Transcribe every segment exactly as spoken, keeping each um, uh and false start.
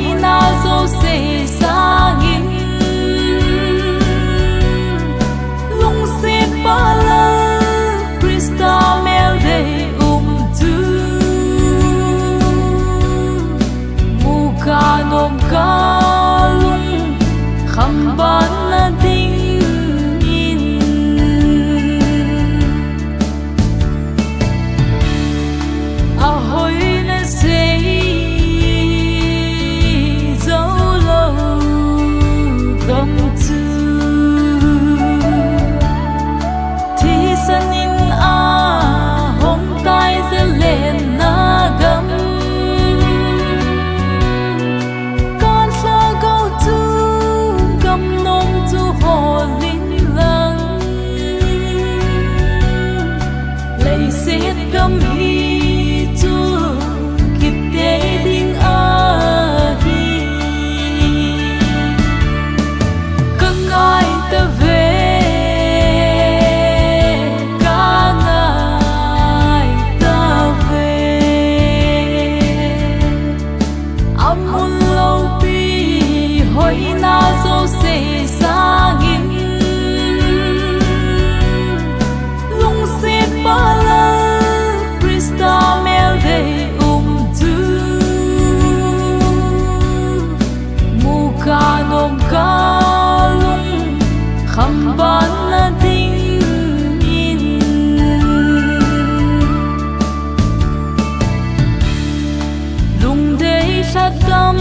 Hoina jouse sangin lungset pal Christa mel dei um chu, muka nomka lungkham ban na dingin. Ahoina sei jou lou gam chu, thisan in ahong tai zalenna gam. Kan lhagao chu gamnom chu hol in lang, leiset gam hi chu kit tei ding ahi. Ka ngai tave, ka ngai tave. Amun loupi hoina jouse sangin lungset pal Christa mel dei um chu, muka nomka lungkham ban na dingin. Lungdei lhagam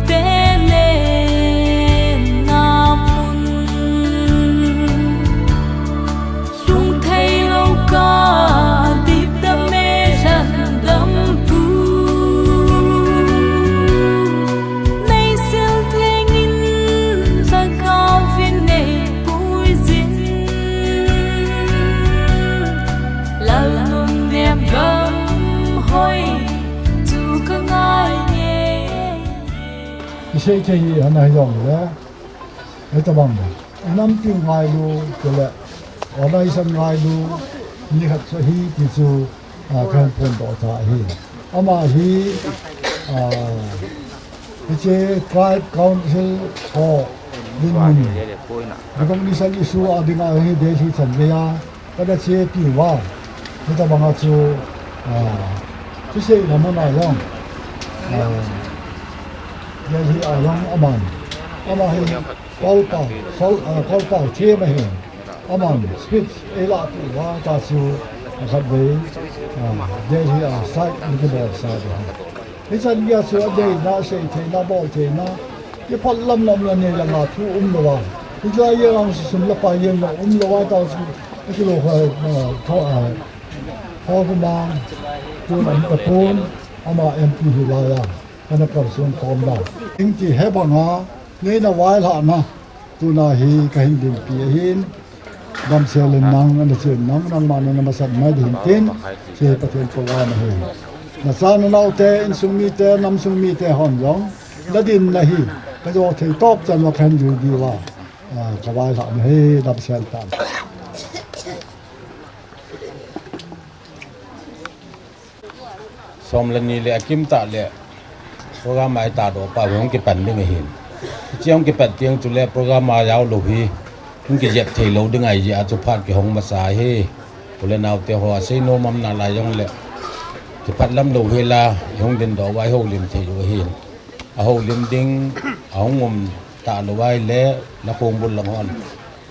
te lenna mun, lungthei lou ka dipdam e lhandam pu. Nei sil thengin lhagao vin nei puijin, lal nunnem gam hoi chu ka ngai ngei. Isei thei hi ana hijongle, hitabang inam tiu ngailu, chule organization ngailu, nikhat chu ahi ti chu, ah, kahin phondoh ta ahi. Ama hi, ah, hiche Tribe Council ho dinmun, recognition issue a dinga hi Delhi chan geiya kana chepi uva, hitabanga chu, ah, chuseina muna jong, ah, Delhi a jong aman, ama hi Kolpa, Sol-, ah, Kolpa chem ahin, aman speech eilahpeh uva ta chu, ah, khatvei, ah, Delhi a site ana kibolsa ding ahi. Hichan geiya chu adeina, asei theina, abol theina, kiphat lamlam la nei langa thu umlouva, hiche lai jeng a sum le pai jeng la umlouva ta chu, akilou kha, ah, tho, ah, tho kuma, tun um tapon, ama M P hilaiya kana kalson khom da. Hiti hi banga neina vailhahna tuna hi kahin dinpi ahin, damsel in nang, nachen nang, nangma nana masat mai ding tin, hiche Pathen program ahi. Nacha nanaote, insung mite, namsung mite hon jong nadinna hi kajo thei tokchan uva kahin jui diuva, ah, kavailhahna ahi, damsel tan. Som le ni le akimtah le program a itahdoh pa hung kipan ding ahin. Hiche hung kipat teng chule program a jaolou hi hung kijep theilou ding ahi jeh a chu phat kihong masa ahi. U le naote ho, asei nom um nalai jongle kiphat lamlou hela, ihung dindoh uva ihoulim thei u ahin. Ahoulim ding ahung um talou ahile, nakhongbul lang hon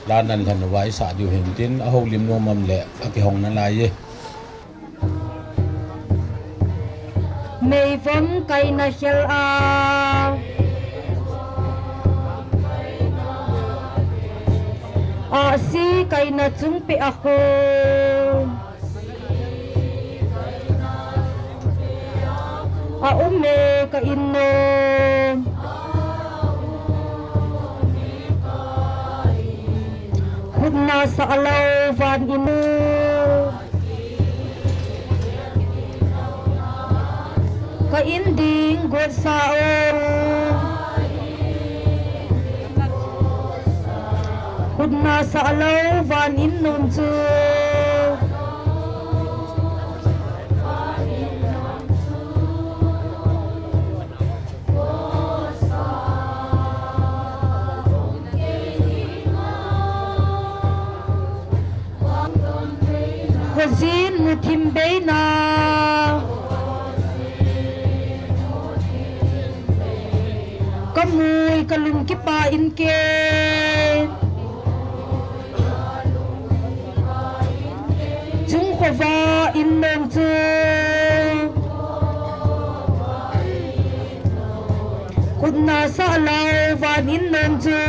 la nan lhen uva isah diu hin tin, ahoulim nom um le akihong nalai e. Meivom kaina khel a, ahsi kaina chung peh a khu, aum e ka in nom. Khut nasah lou van in, ka in ding gotsa o. Khut nasah lou van in nom chu. Beina. Ka mui ka lung kipa in ke. Chung khova in nom chu. Khutna sa lau van in nom chu.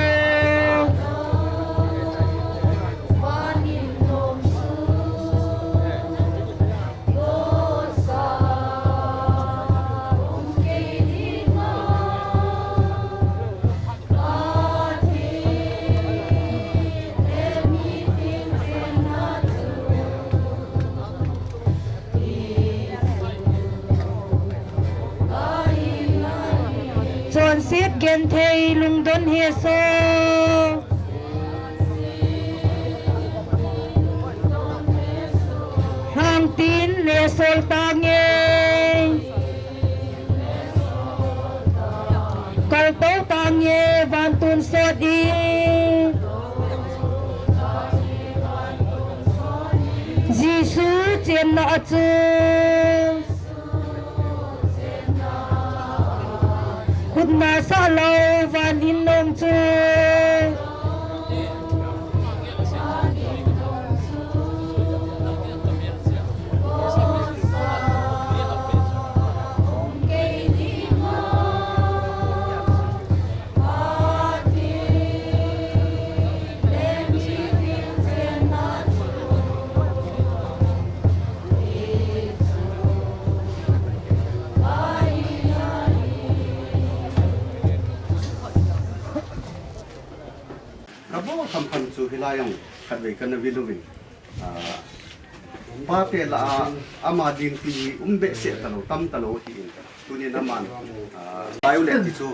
Chonset genthei lungdon heso. Hangtin le sol tange. Kaltou tange vantun sot i. Jesu chenna a chu. Khutna sa lau van in nom chu. Ka bol khamkham chu hilai jong khatvei kana vil uvin. Ah, pate lah a, ama ding ti um behseh talou, tam talou ahi in. Tunin aman, ah, lai u le ti chu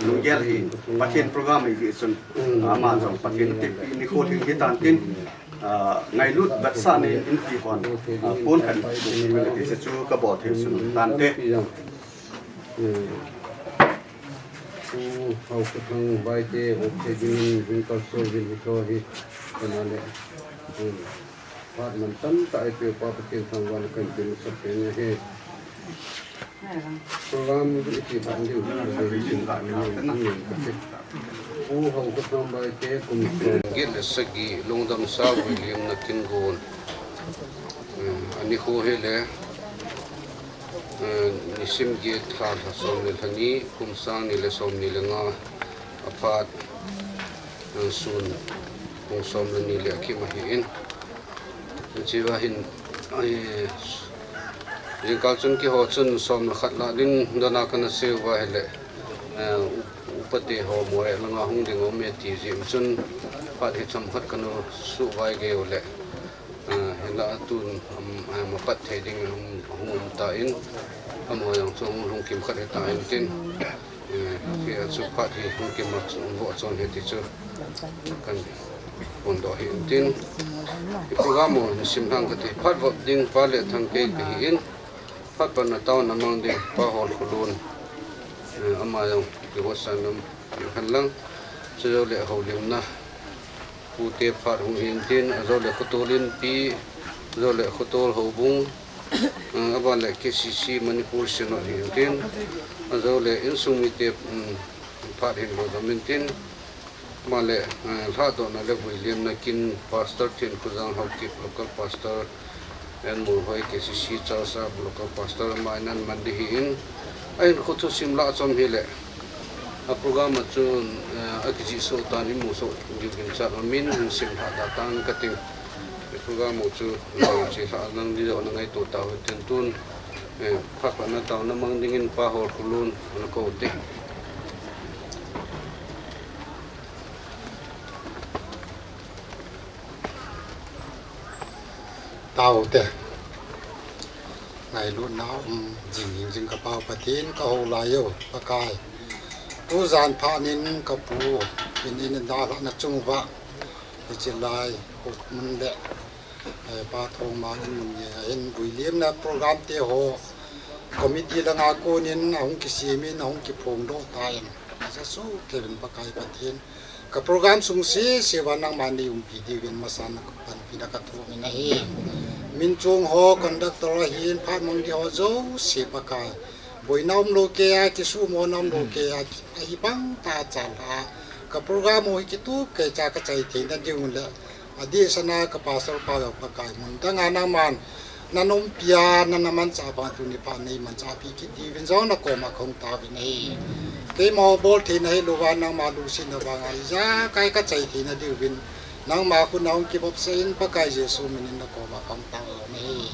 lunggel ahi in. Pathen program ahi jeh chun, ah, aman jong Pathen a tepna nikho lhing hitan tin, ah, ngailut vetsahna in inpi hon, ah, pon khat ti chu ka bol thei sun tante. Pu Haokhothang Baite, Haokhothang Baite, Haokhothang Baite, Haokhothang Baite, Haokhothang Baite, Phat mantam tah eipeupa Pathen thangvahna kahin pe masat pen ahi. Program iti ban diu, Pu Haokhothang Baite kum som get le sagi, lungdam sa vuilimna kin gon. Eh, ani khu hile, eh, nisim get tha lha som le lha ni, kum sang ni le som ni le nga aphat, eh, sun, kum som le ni le akim ahi in. Hichea hin, eh, jingkal chun keiho chun som le khat lah ding dana kana seiyu va hile, eh, u-, upate ho Moreh langa hung ding um e ti jeh chun phat hi chomkhat kana suhvai gei u le, eh, hinlah atun, um, eh, apat thei ding um, hung um tan, amaho jong chu hung lhung kimkhat hita in tin. Eh, kei a chu phat hi hung kimat chu um vo chon hi ti chu kan phondoh hi in tin. I program u nisim lhang kati phat vop ding Pa Lethangkei kahi in, phat pan a taona mang ding Pa Holkhulun. Eh, ama jong kihousan um khen lang. Chujou le houlimna Pute phat hung hi in tin, ajou le Khotol Inpi, ajou le Khotol Houbung, ah, aban le K C C Manipur Synod hi in tin, ajou le insung mite, um, phat hin lou dam in tin, aban le, ah, lhadohna le vuilimna kin Pastor Thenkhojang Haokip, Local Pastor, N. Molhoi K C C Church a Local Pastor ama in aman ding hi in, ahin khu thusim lah chom hile, a program a chun, eh, akijih soh tan imu soh diu ginchat umin, hin sim lhah da tan kating. I program u chu, eh, chi lhah nang ding joh na ngaito tau hitin tun, eh, phat pan a taona mang dingin Pa Holkhulun ana kou te. Taute. Ngailutna um jing jing jing ka Pau Pathen, ka hou lai u Pakai. Tujan phat nin ka pu in in dalhahna chung uva, hiche lai huk mun le, eh, Pa Thongmang in mun nge a hin vuilimna program te ho committee langa konin ahung kisem in ahung kiphongdoh tan. Jesu Kevin Pakai Pathen. Ka program sung sese uva nangman nei umpi diuvin masanga ka panpina ka thum in ahi. Min chung ho, conductor ahin, phat mang di ho jouse Pakai. Boina umlou kei a, kisumona umlou kei a, ahi bang tah a chan a. Ka program u hi kitup kei cha ka chai theina diu le. Adeh sana ka pastor pa jong Pakai mun dang a nangman na nompi a, na, na manchah bang tuni phat nei manchah pi kit diuvin jong na koma kahung tauvin ahi. Keima bol theina hilou va nangma lungsetna vang a ijakai ka chai theina diuvin. Nangma khut na hung kivopsah in Pakai Jesu min in na koma kahung tao ahi.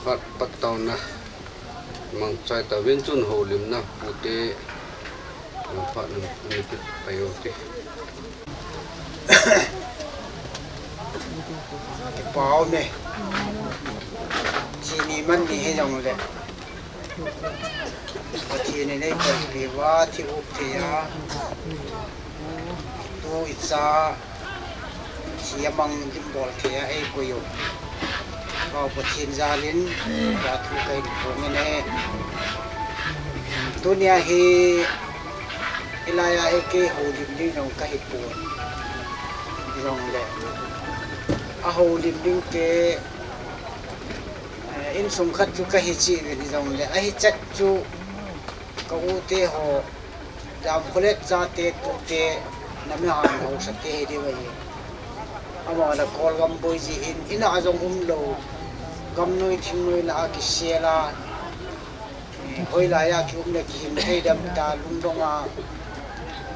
Phat pataona mangchai tauvin chun houlimna pute phat na ni kit pai u ti. Kipa ume. Thi ni man ni hijongle. Pathen in eikolpi uva, thi up thei a, itu icha, thi amang dimbol thei a eikoi u. Pau Pathen jal in, ka thu kahin phong in ahi. Tunia hi, hilai a hi kei houlim ding jong kahi pon. Jongle, ahoulim ding te, Eh, insung khat chu kahi cheh uvin hijongle, ahichat chu ka u te ho, Jamkholet chate tute, Namihan haosa te hi diu ahi. Ama la Kolgam boi jeh in, in a jong umlou, gamnoi thingnoi lah a kisel a, eh, hoilai a kium le kihing thei dem ta, lungdong a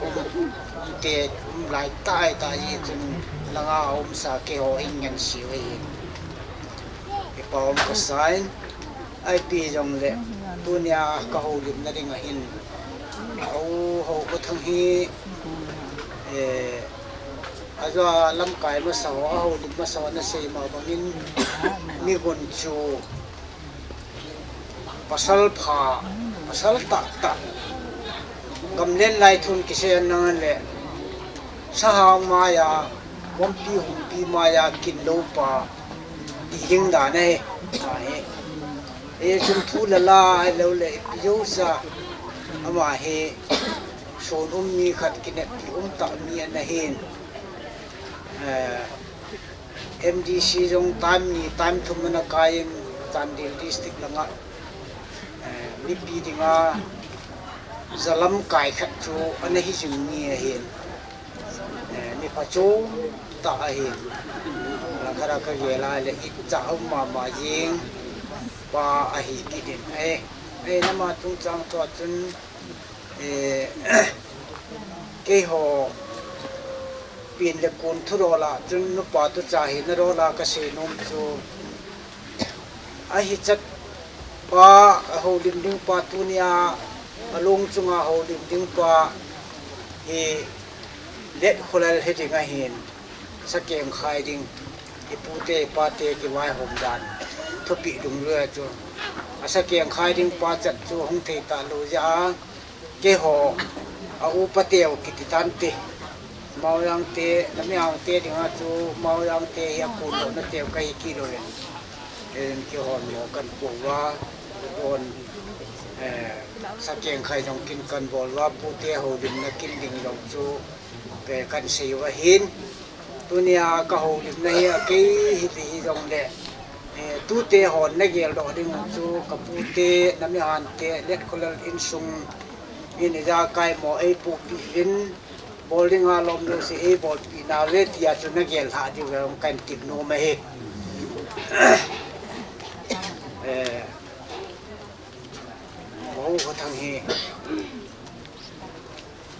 um, um te, um lai tai ta jeh chun, langa umsa keiho in ngen siu ahi. Kipa um kasan, ipi jongle, tunia ka houlimna ding ahin. Hou, Hou Khothang hi, eh, ajo a lamkai masa ho, ahoulim masa ho nasei ma bangin, mi gon chu, pasal pha, pasal tahtah. Gamlen lai thun kisei a nang le, sahang maiya, vompi humpi maiya kin lou pa, ti ding dan ahi. Ahi. Hichun thu la la hilou le, ipi jouse, ama hi, sun um mi khat, kineppi um tah mi ana hin. Eh, M D C jong time ni, time thum ana kai in Chandel District langa, eh, mipi dinga jalamkai khat chu ana hi jing mi ahin. Eh, mi phachom tah ahin. Langkhat a kagel a le icha um mama jing pa ahi kit in. Eh, eh, nama chungchang thua chun, eh, keiho pen le kon thudol a chun nupa tucha hina dol a kasei nom chu, ahichat pa, ahoulim ding pa, tunia along chunga houlim ding pa hi Letkholal hi ding ahin, sakeng khai ding, ipute ipate kivaihom dan thupeh dungjui a chu, asakeng khai ding pa chat chu hung thei talou jeh a, keiho, a upa teu kiti tante. Maoyang te, Namihan te dinga chu, Maoyang te hi akondohna teu kahi kit lou le. Ken kihon mo kan po uva, don, eh, sakeng khai jong kin kan bol uva, pute houlimna kin ding jong chu, eh, kan sei u ahin. Tunia ka houlimna hi a kei hi ti hijongle, eh, tute hon nagel doh ding u chu ka pute, Namihan te, Letkholal insung in ijakai mo eipuipi uvin, bol dinga lom jouse eibolpi nauve tia chu nagel lhah diu ve kan ti nom ahi. Eh, Hou Khothang hi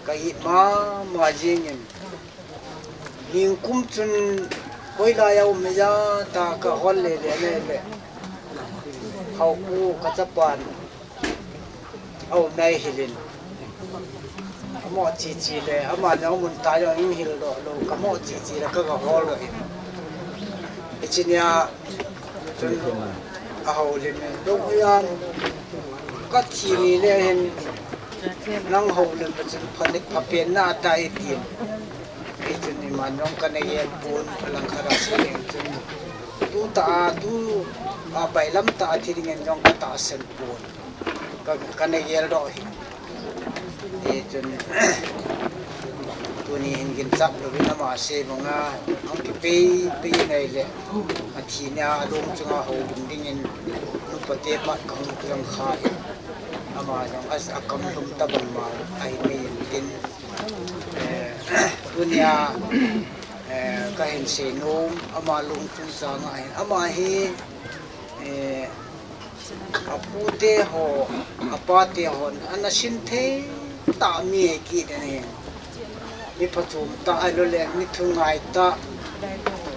ka it mama jingin, ningkum chun hoilai a um hija ta kahol le le le le. Hou pu ka chapan aum nai hilin. Amo chi chi le, ama na mun ta jong in hil doh lou, kamo chi chi le ka kahol doh in. Hiche nia chun ahoulim in, "Dong Hoiyam, kathi ni le hin nang houlim a chun phapen na ta," atin. Hichun iman jong kana gel pon, alangkhat a sei leng chun, tuta a, tu a bailam tah a thi dingin jong katahsan pon. Ka, kana gel doh hi. Hichun, Tuni hin ginchat louvin ama sei banga, hung kipei pei ngai le, athina a lung chunga houlim dingin, nupa te pat kahung kilang kha in, ama jong as akam lum tabang ma ahi mai in tin, eh, tunia, eh, kahin sei nom, ama lung chungchang a hin, ama hi, eh, apute ho, apate hon, ana sin thei tah mi ahi kit in ahi. Mi phachom tah ahilou le, mi thungai tah,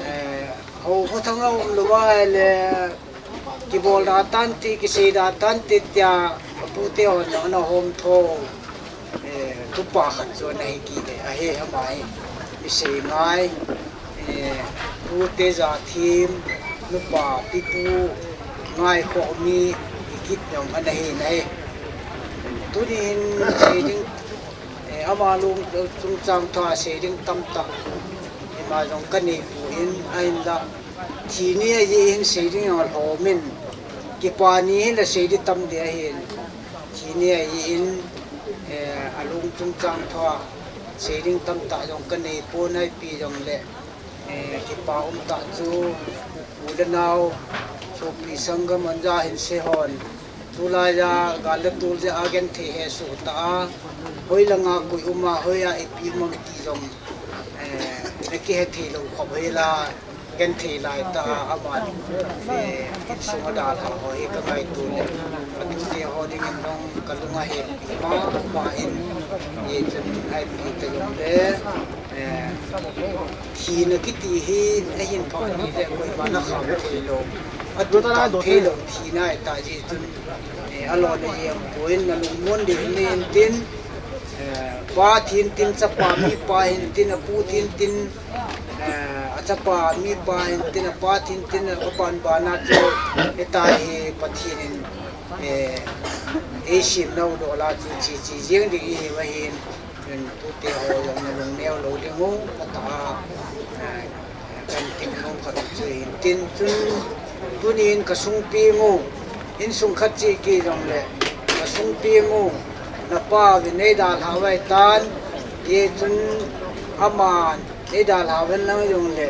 eh, hou kho thang a um lou ahile, kibol da tante, kisei da tante tia, apute hon ana hom tho, eh, tupa khat chu ana hi kit e, ahi ama hi, mi sei ngai, eh, pute ja thim, nupa pipu ngai kho mi hi kit jong ana hi na hi. Tuni hin sei ding, eh, ama lung chungchang thua sei ding tamtah ima jong kanei poi, ahinla thi ni ahi in sei ding jong alhom in, kipa ni hi la sei ding tam ding ahin, thi ni ahi in, eh, alung chungchang thua sei ding tamtah jong kanei pon, ipi jong le, eh, kipa um tah chu u le nao, sopi sanggam anja hin sei hon, tulai a gal le tol jeh a genthei hesoh tah a, hoi langa koi um a, hoi a ipi um am ti jong, eh, na kihe thei lou khop hela, genthei lai tah a, aman, eh, insung a dalha ho hi kangaito le, atute ho dingin jong kalung ahepi mama in, eh, chun ipi ta jong le, eh, thina kiti hi ahin pha ni le koima na kham thei lou, atuh tam thei lou thina ahi tah jeh chun, eh, alona jeng poi, na lungmon ding in tin, eh, pa thin tin, chapa mipa hin tin, apu thin tin, eh, achapa mipa hin tin, apa thin tin, apan bana chu, hitia hi Pathen in, eh, eisem nau dola chu chi chi jeng ding ihiu ahin, chun tute ho jong na lungneo lou ding u, phatah a, eh, kan ti nom khat chu hin tin chun, tunin kasung peng u, insung khat cheh kei jong le, kasung peng u, napa vin nei dalha vai tan, hijeh chun aman nei dalha ven lang jong le,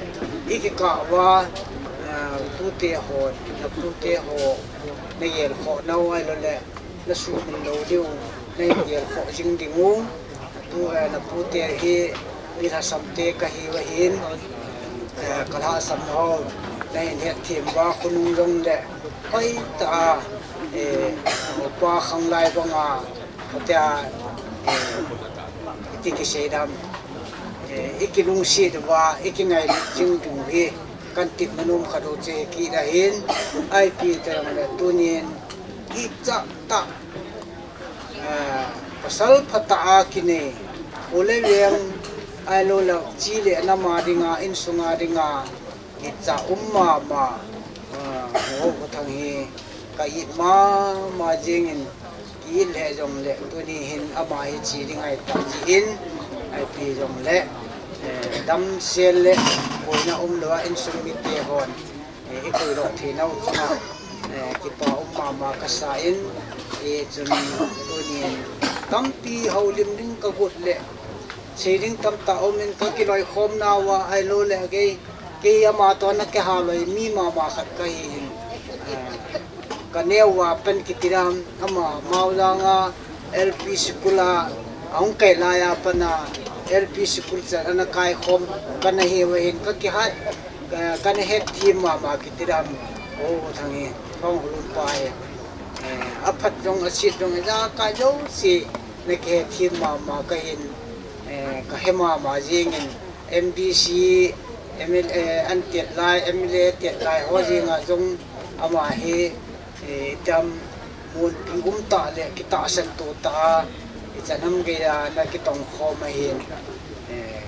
ikikah uva, ah, tute ho, na tute ho, na gel khoh nau ahilou le, na suhmil lou diu, na hin gel khoh jing ding u. Tu, eh, na pute hi mi lhasam te kahiu ahin, eh, ka lhasam ho na hin hetthem uva, khonung jong le hoitah a, eh, upa khanglai banga, hotia, eh, iti kisei dam, eh, ikilungset uva, ikingailut jing diu hi kan ti nom khat u chu hi kit ahin, ipi teng le tunin kichat tah, ah, pasal phatah a kinei, u le veng, ahilou le chi le nam a dinga, insung a dinga, kichat um mama, ah, Hokothang hi ka it mama jingin, ki it lheh jong le, tuni hin ama hi che ding ahi tah jeh in, ipi jong le, eh, damsel le boina umlou a insung mite hon, eh, i koidoh thei nau chunga, eh, kipa um mama kasa in, eh, chun tunin tampi houlim ding ka got le, sei ding tamtah um in ka kiloikhom nauva ahilou le kei, kei ama toh na kiha loi mi mama khat kahi in, eh, ka neo uva pen kiti dam, ama Maulanga L P school a, ahung kai lai a pat a, L P school chan ana kaikhom, kana hiu ahin ka kihat, ka, kana hetthem mama kiti dam, Hokothang hi, Thangholun pa hi. Eh, aphat jong, aset jong, ijakai jouse, na kihetthem mama kahin, eh, ka he mama jingin, M D C, M L A, an tet lai, M L A tet lai ho jinga jong ama hi, eh, dam, munpi um tah le kitahsan to tah a, ichan ham geiya na kitong khom ahin, eh,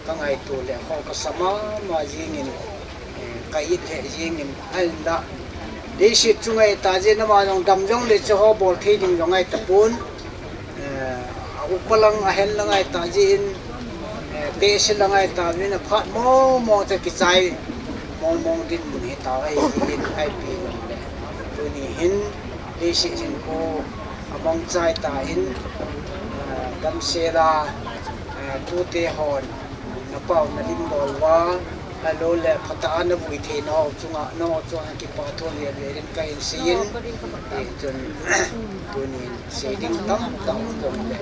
ka ngaito le ho kasa mama jingin, eh, ka it lheh jingin, ahinla, leiset chunga itah jeh in ama jong dam jong le chu ho bol thei ding jong ahi tapon, eh, a upa lang ahen lang ahi tah jeh in, eh, tehse lang ahi tauvin aphat mong mong tah kichai mong mong dinmun hi tah ahi jeh in, ipi jong le, tuni hin leiset hinkho amang chai tah in, eh, damsel a, Tute hon, na pau na lim bol uva, ahilou le phatah a na vui thei nau chunga, nau chunga kipa thu le le rin ka hin seiyin. Eh, chun, tunin sei ding tamtah um le,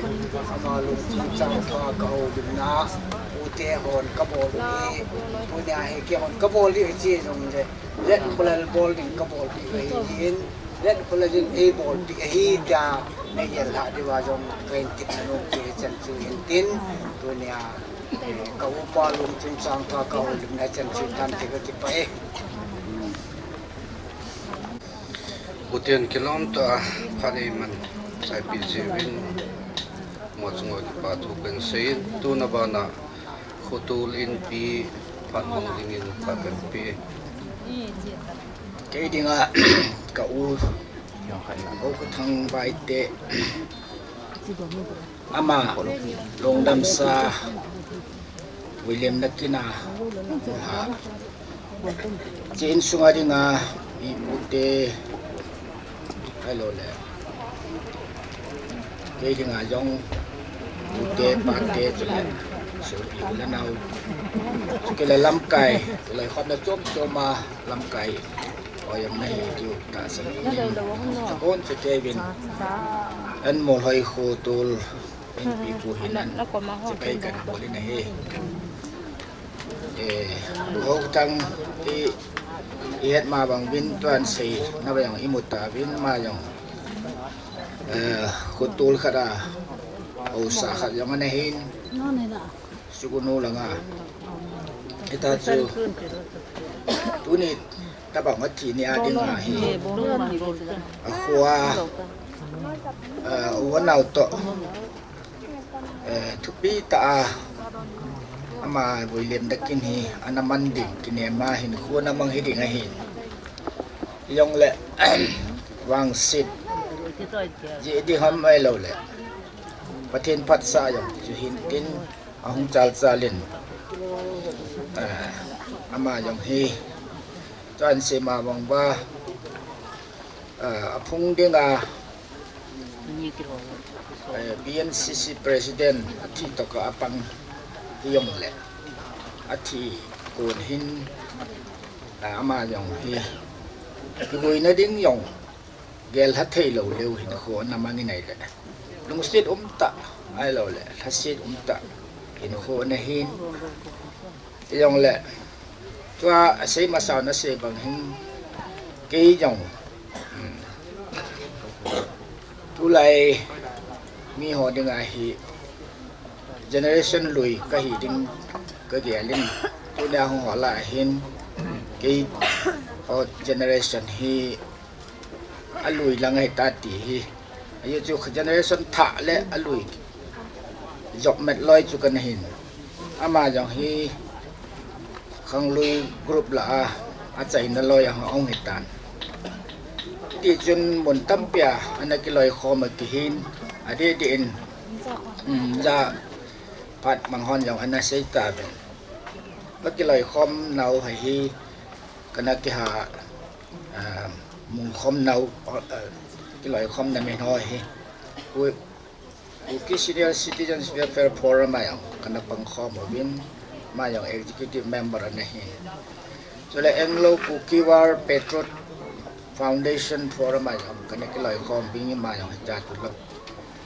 ama lungchang tha ka houlimna, tute hon ka bol u hi, tunia hi kei hon ka bol u hi chi jong le, let khulal bol ding ka bol u hi hin, let khulal in ei bol u hi tia, nei gel ha diuva jong ka hin tip na nom chu hi chan chu hin tin, tunia, eh, ka upa lungchang tha ka houlimna chan chu tan te ka kipah e. Pathen kilom tah a phat eiman saipi jiuvin, mo chunga kipa thu kan seiyin, tuna bana Khotol Inpi phat mang dingin phat kan pe. Kei dinga ka u, Haokhothang Baite, ama lungdamsa William Nakin a, ha, chi insunga dinga, ipu te, ahilou le, kei dinga jong, pute, pate, chule, sopi u le nao, chule lamkai, chule khopna chom chom a lamkai, o jong nahi tiu tahsan in, chapon chate uvin, an Molhoi Khotol Inpi pu hin an, chibai kan bol in ahi. Eh, Haokhothang i, i het ma bang uvin tuan seina bang jong i mu tauvin, ama jong, eh, khotol khat a, haosa khat jong ana hin, Sugnu langa. Hita chu, tuni tabang a thi ni a dinga hi, a kho a, eh, u le nao toh, eh, thupi tah a, ama William Nakin hi ana man ding, kinem a hinkho ana mang hi ding ahin. Jong le, vangset jeh ding ham ahilou le, Pathen phatsah jong chu hin tin, ahung chal chal in, eh, ama jong hi, tuan sei ma bang uva, eh, aphung dinga, eh, B N C C President athi toh ka apang hi jong le, athi kon hin, eh, ama jong hi, kiboina ding jong, gel ha thei lou leu hinkho ana mang in ahile, lungset um tah, ahilou le, lhaset um tah hinkho ana hin, jong le, tua asei masa u na sei bang hin, kei jong, um, tulai mi ho dinga hi, generation lui ka hi ding ka gel in, tunia hung ho lah a hin, kei ho generation hi alui lang ahi ta ti hi. Ajeh chu generation thah le alui jop met loi chu kana hin. Ama jong hi khanglui group lah a, achaina loi a hung hi tan. Ti chun mun tampi a ana kiloikhom a kihin, adeh deh in, um, ja phat mang hon jong ana sei tauvin. Ka kiloikhom nau hi, kana kiha, ah, mungkhom nau, ah, kiloikhom na min ho hi, Ku-, Kuki Senior Citizens Welfare Forum a jong kana pangkhom uvin, ama jong executive member ana hin. Chule Anglo Kuki War Patriot Foundation Forum a jong kana kiloikhom uvin, ama jong hita chu lou.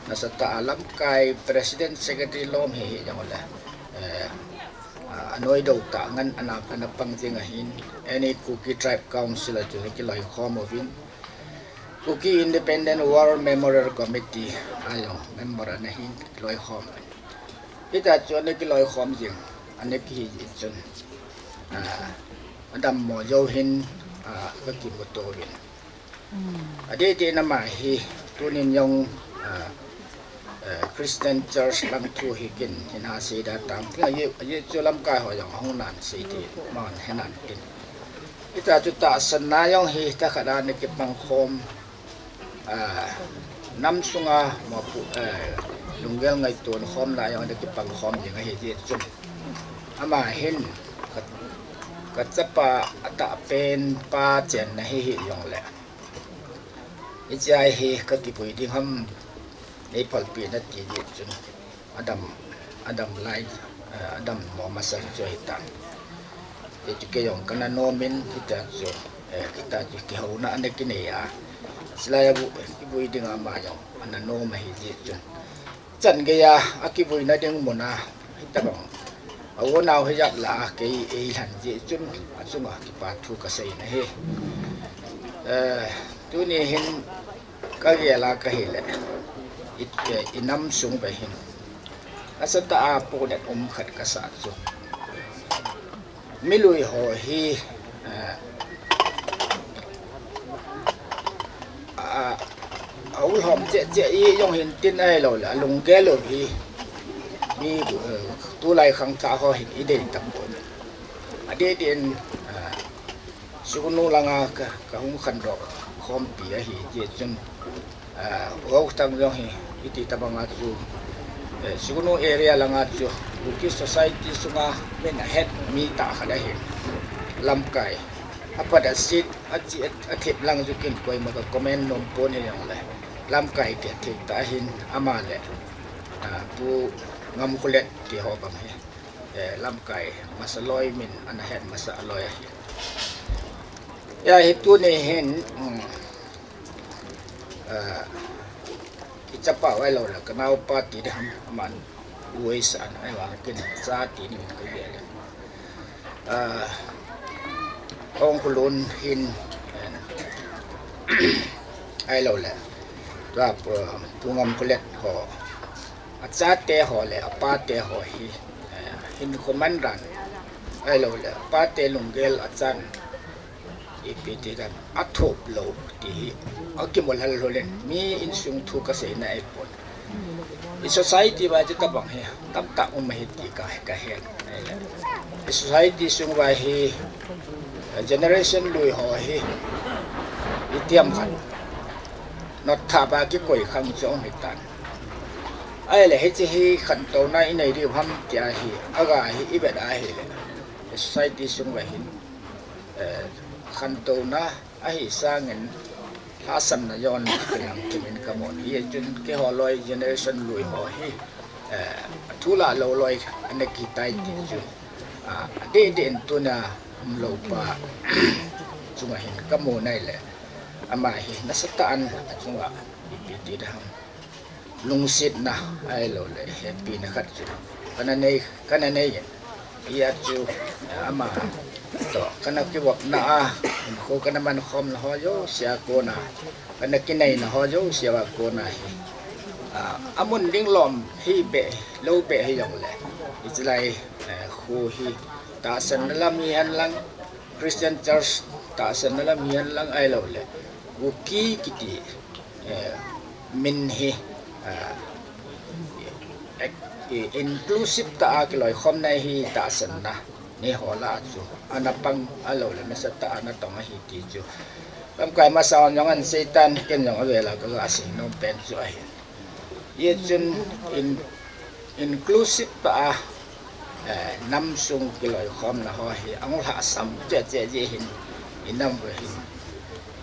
Nasatah a lamkai president secretary lom hi hi jong le, eh, ah, anoidoh tah ngan ana, ana pang jing ahin, Any Kuki Tribe Council a chu kiloikhom uvin, Kuki Independent War Memorial Committee a jong member ana hin kiloikhom. Hita chu ana kiloikhom jing, ana kihi jing chun, ah, adammo jou hin, ah, ka kimuto uvin. Adeh deh in ama hi, tunin jong, ah, eh, Christian Church lang thu hi kin hin ha sei da tang. Tin ajeh, ajeh chu lamkai ho jong ahung nan sei ti, man he nan tin. Hita chu tahsan na jong hi, ta khat a ana kipangkhom, ah, nam sunga mapu, eh, lunggel ngaito khom na jong ana kipangkhom jing ahi jeh chun. Ama hin ka, ka chapa atahpen pa chenna hi hi jong le. Hiche a hi ka kivui ding ham, nei phalpeh in ati jeh chun, adam, adam lai, eh, adam mo masa chu hitan. Hichu kei jong kana nom in hitia chu, eh, hitia chu kihouna ana kinei a. Chulai a bu, kivui ding ama jong ana nom ahi jeh chun. Chan geiya, akivuina ding muna, hitabang. A unau hijat la, kei eilhan jeh chun, achunga kipa thu kasei nahi. Eh, tuni hin, kagel a kahile, i, eh, inam sung ve hin. Asatah a ponet um khat kasah chu. Milui ho hi, eh, a, a ulhom cheh cheh i jong hin tin ahilou le, alunggel u hi, mi, eh, tulai khangthah ho hin idei tapon. Adeh deh in, eh, Sugnu langa ka, kahung khandoh khompi ahi, jeh chun, ah, Gautam jong hi, iti tabanga chu, eh, Sugnu area langa chu, Kuki society sunga min ahet mi tah khat ahi, lamkai. Apat asit, achi, athip lang chu kin koima ka comment nom pon hijongle. Lamkai kithei tah ahin ama le, ah, Pu Ngamkholet ti ho bang hi. Eh, lamkai masa loi min ana het masa loi ahi. Hia hi tuni hin, um, ah, ichapa u ahilou le, kanaopa ti ding ham, aman uisan, ahivang kin cha ti ding kagel e. Ah, Ongkulun hin, eh, ahilou le, tua Pu, Pu Ngamkholet ho. Achate ho le apate ho hi, eh, hinkho mandan ahilou le apate lunggel achan, ipi ti dan, athop lou ti hi akimolhal lhon in mi insung thu kasei nai pon. I society va chu tabang hi tamtah um ahi ti ka, kahen. I society sung va hi, eh, generation lui ho hi itiam khat notthap a kikoi khang chu um hitan. Ahile hiche hi khantouna inei diu ham tia hi, aga hi ivet ahile, society sung va hin, eh, khantouna ahi sangin lhahsamna jong kilang kimin kamu. Hichun keiho loi generation lui ho hi, eh, athu lah lou loi ana kitai ti chu, ah, adeh deh in tuna umlou pa chunga hin kamu nai le, ama hi nasatah in achunga ipi ti ding ham, lungsetna ahilou le hepina khat chu kana nei, kana nei in. Hia chu, eh, ama toh kana kivopna a, kho kana mankhomna ho jouse a kona, kana kineina ho jouse a kona hi, ah, amun ding lom hibeh lou beh hijongle, hichelai, eh, kho hi tahsanna lam hihen lang, Christian Church tahsanna lam hihen lang ahilou le, Kuki kiti, eh, min hi, ah, ek-, i-, inclusive tah a kiloikhomna hi tahsanna ni ho lah a chu ana pang ahilou le nasatah a ana tong ahi ti chu lamkai masa hon jong ahin seitan, ken jong avel a kaga sei nom pen chu ahi. Hichun in, inclusive tah a, eh, nam sung kiloikhomna ho hi ahung lhahsam cheh cheh jeh hin, inam u hin,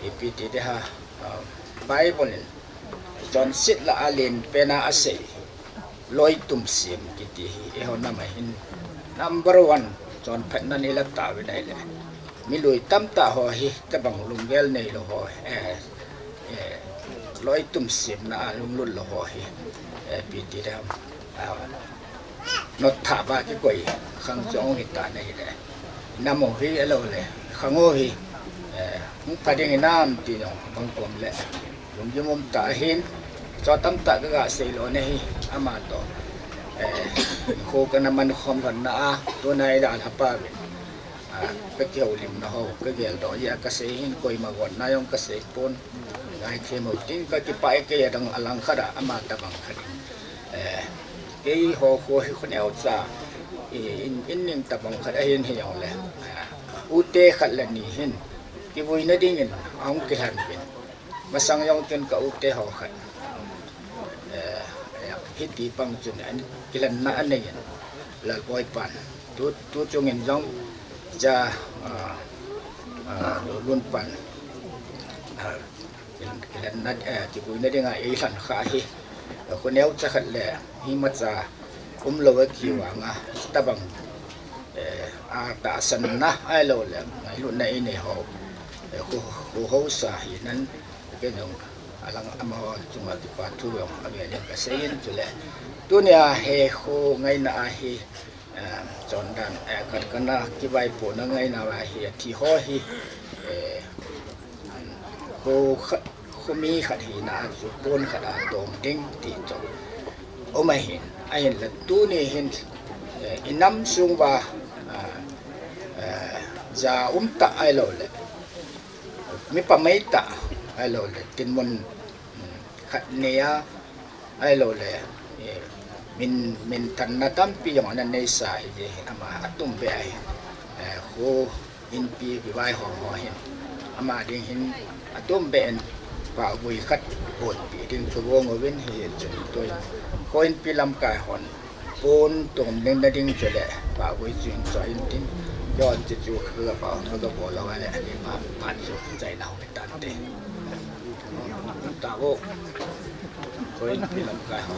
ipi ti ding ham, ah, Bible in chonset lah a alen pen a asei, loi tum sem kiti hi eiho nam a hin number one chonphatna ni la tauvin ahile, milui tamtah ho hi tabang lunggel neilou ho, eh, eh, loi tum semna a lunglut lou ho hi, eh, ipi ti ding ham, ah, notthap a kikoi khang chu ahung hitan ahile, nam u hi ahilou le khang u hi, eh, hung pha ding hinam ti jong bang kom le lunggim um tah ahin, chu tamtah kaga sei lou nahi, ama toh, eh, kho kana mankhom lhon na a, tunai dalha pa uvin, ah, kakihoulimna ho kageldoh jeh a kasei hin, koima gotna jong kasei pon, ngaithem u tin kakipah e. Kei adang alang khat a ama tabang khat in, eh, keiho kho hi kho neocha, i, in, in ning tabang khat ahin hijongle, eh, ute khat le ni hin kivuina dingin ahung kilhan uvin. Masang jong chun ka ute ho khat, eh, hiti bang chun an kilhanna anei in, Lalboi pan. Tu, tu chungin jong cha, ah, ah, Lolun pan, ah, kilhan, kilhanna, eh, kivuina dinga eilhan kha hi, kho neocha khat le imacha, umlou a kivang a, tabang, eh, a tahsanna ahilou le, ngailutna inei ho, eh, khu, khu hausa hinan, ken jong alang amaho chunga kipa thu jong avel in kasei in chule. Tunia hi khu ngaina ahi, eh, chondan, eh, khat kana kivaipohna ngaina ahi, athi ho hi, eh, khu khat, khu mi khat hina a chu pon khat a tong ding ti chu um ahin, ahinla tuni hin, eh, inam sung uva, ah, eh, ja um tah ahilou le, mi pamai tah ahilou le, tinmun, mm, khat nei a, ahilou le, eh, min, minthanna tampi jong ana neisa hi, ama atum beh ahi, eh, khu Inpi kivaihom ho hin, ama ding hin atum beh in pahvui khat honpi ding kagong uvin, hichun tuin khu Inpi lamkai hon pon tong ding na ding chule pahvui chu hin choi in tin, jon chu chu kagapha, kagabol lou ale, ani pha, phat chu chaina ho tante. Tao. Khu Inpi lamkai ho.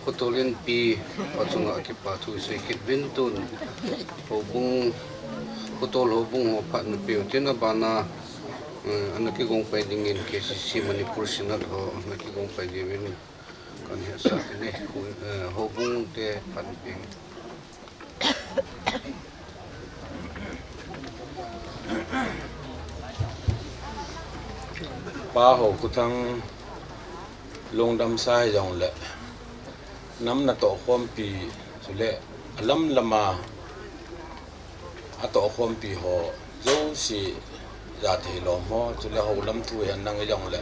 Khotol Inpi pa chunga kipa thu isei kit uvin tun. Houbung, Khotol houbung ho phat napeu tin abana, eh, ana kigong pai dingin K C C Manipur Synod ho ana kigong pai dingin kan hetsah in, eh, houbung te phat napeu. Pa Haokhothang lungdam sa hijongle, nam natoh khompi chule alam lama atoh khompi ho jouse, jathei lom ho, chule houlam thu hihen lang hijongle,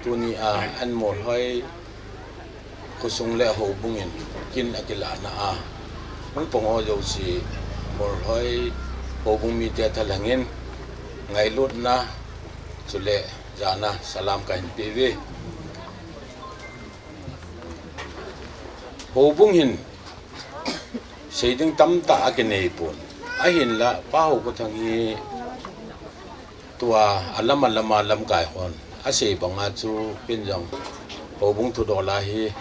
tunia an Molhoi khosung le houbung in kin akilahna a hung pang ho jouse, Molhoi houbung mite thalheng in ngailutna chule jana salam kahin peuve. Houbung hin sei ding tamtah akinei pon. Ahinla Pa Haokhothang hi tua alam alam a lamkai hon asei banga chu ken jong houbung thudol a hi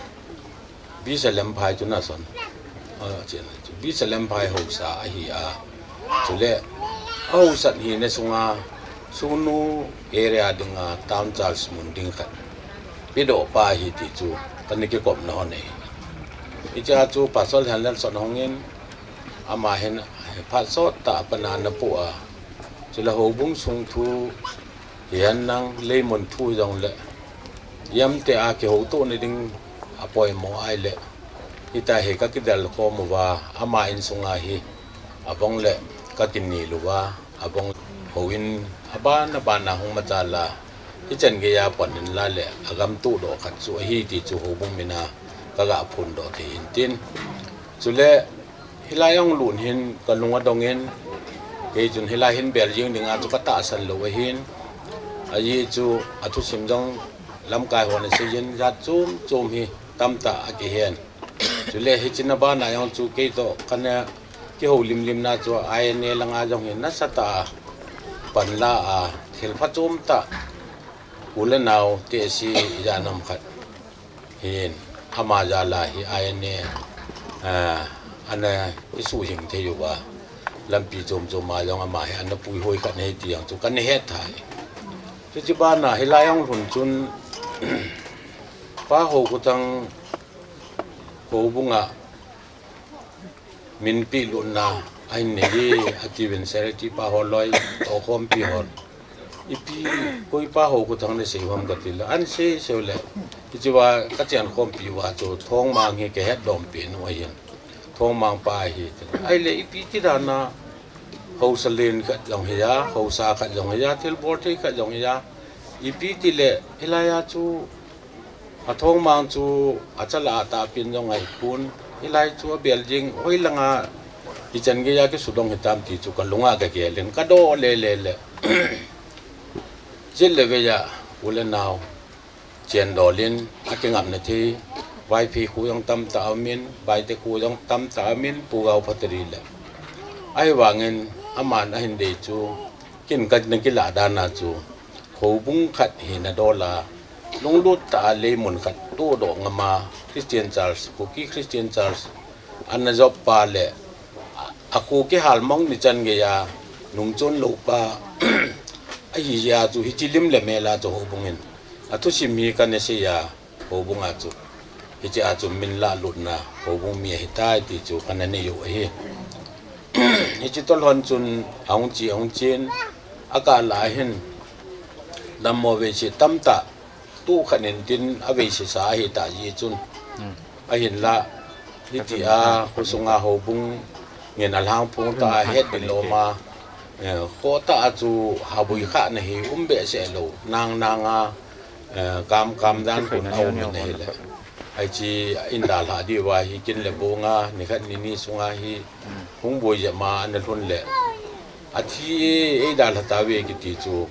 Bisalem phai chu nason. A, chena chu Bisalem phai haosa ahi a. Chule ahaosat hina sunga Sugnu area dinga Town Charge mun ding khat pedoh pa ahi ti chu kana kikopna hon ahi. Hichea chu Pastor Henlelson hongin, ama hin phat sot tah a pan ana poh a, chule houbung sung thu hihen lang, leimun thu hijongle, iamtia kihoutohna ding apoimo ahile, hitia hi kakidel khom uva, ama insunga hi abongle kakinel uva, abong houin aban aban a hung machal a, hichan geiya pan inla le agam tohdoh khat chu ahi ti chu houbung mina kaga phondoh thei hintin. Chule hilai ahung lut hin kalung adongin, kei chun hilai hin bel jeng dinga chu katahsan lou ahin, ajeh chu athusim jong lamkai hon aseiyin, jat chom chom hi tamtah akihen. Chule hiche na bana jong chu keitoh kana kihoulimlimna chu I N A langa jong hi nasatah a panla a, thil phachom tah u le nao tehse ijat ham khat hin, ama jal a hi I N A, ah, ana kisuhhing thei uva, lampi chom chom a jong ama hi ana puihoi khat ahi ti jong chu kana het thei. Chuche bana hilai ahung lhun chun, Pa Haokhothang houbunga minpeh lutna ahin nei e, atiuvin, Secretary pa ho loi, tohkhompi hon, ipi, koi Pa Haokhothang nasei u ham katile, ahin sei sei u le, hichea kachen khompi uva chu Thongmang hi kahet dom pen u ahin, Thongmang pa ahi. Ahile ipi ti dan a haosa len khat jong hi a, haosa khat jong hi a, thilbol thei khat jong hi a, ipi tile hilai a chu aThongmang chu achala atahpen jong ahipon, hilai chu abel jeng hoilanga hichan geiya kisudong hitam ti chu kalunga kagel in kadoh lele le, jet le veiya u le nao chendol in akingapna thei, Vaiphei kho jong tamtah aumin, Baite kho jong tamtah aumin, Pu Gaophatari le Ahivangin aman ahin dei chu, ken kana kilah dan a chu, houbung khat hina dol a, lunglut tah a leimun khat tohdoh ngam a, Christian Church, Kuki Christian Church, ana jop pa le, a, a Kuki halmang ni chan gei a, nungchon lou pa, ahi jeh a chu, hiche lim le mel a chu houbung in athusim hi kana sei a, houbung a chu, hiche a chu min lahlutna houbung mi ahitai ti chu kana nei u ahi. Hiche toh lhon chun ahung che, ahung chen, akah lah a hin dammo veise tamtah, tu khat in tin aveisesa ahitah jeh chun, ahinlah, hitia khosunga houbung ngen alhangphong tah a het ding lom a, eh, khoh tah a chu habui khahna hi um behseh lou, nang nang a, eh, kam kam dan khun a um in ahile, hiche in dalhah diuva hi kin le bong a, nikhat nini sunga hi hung boi jep ma ana lhun le, athi e, eidalha tauve kiti chu,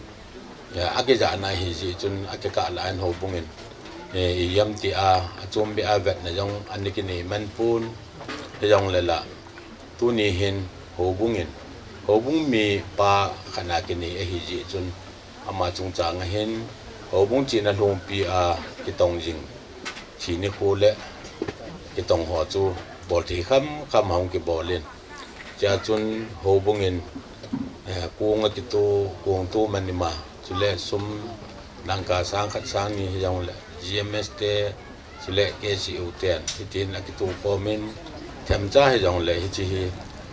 eh, akijahna ahi jeh chun, akikah lah in houbung in, eh, ijam tia, achom beh a vetna jong ana kinei man pon, hijongle la, tuni hin houbung in, houbung mi pa khat a kinei ahi jeh chun, ama chungchang a hin, houbung chena lhungpi a kitong jing, thi nikho le kitong ho chu bol thei kham kham ahung kibol in, chea chun houbung in, eh, kong akito, kong to man ima, chule sum dangka sang khat sang ni hijongle, G M S te, chule K C U ten, hitin akito khom in, themcha hijongle hiche hi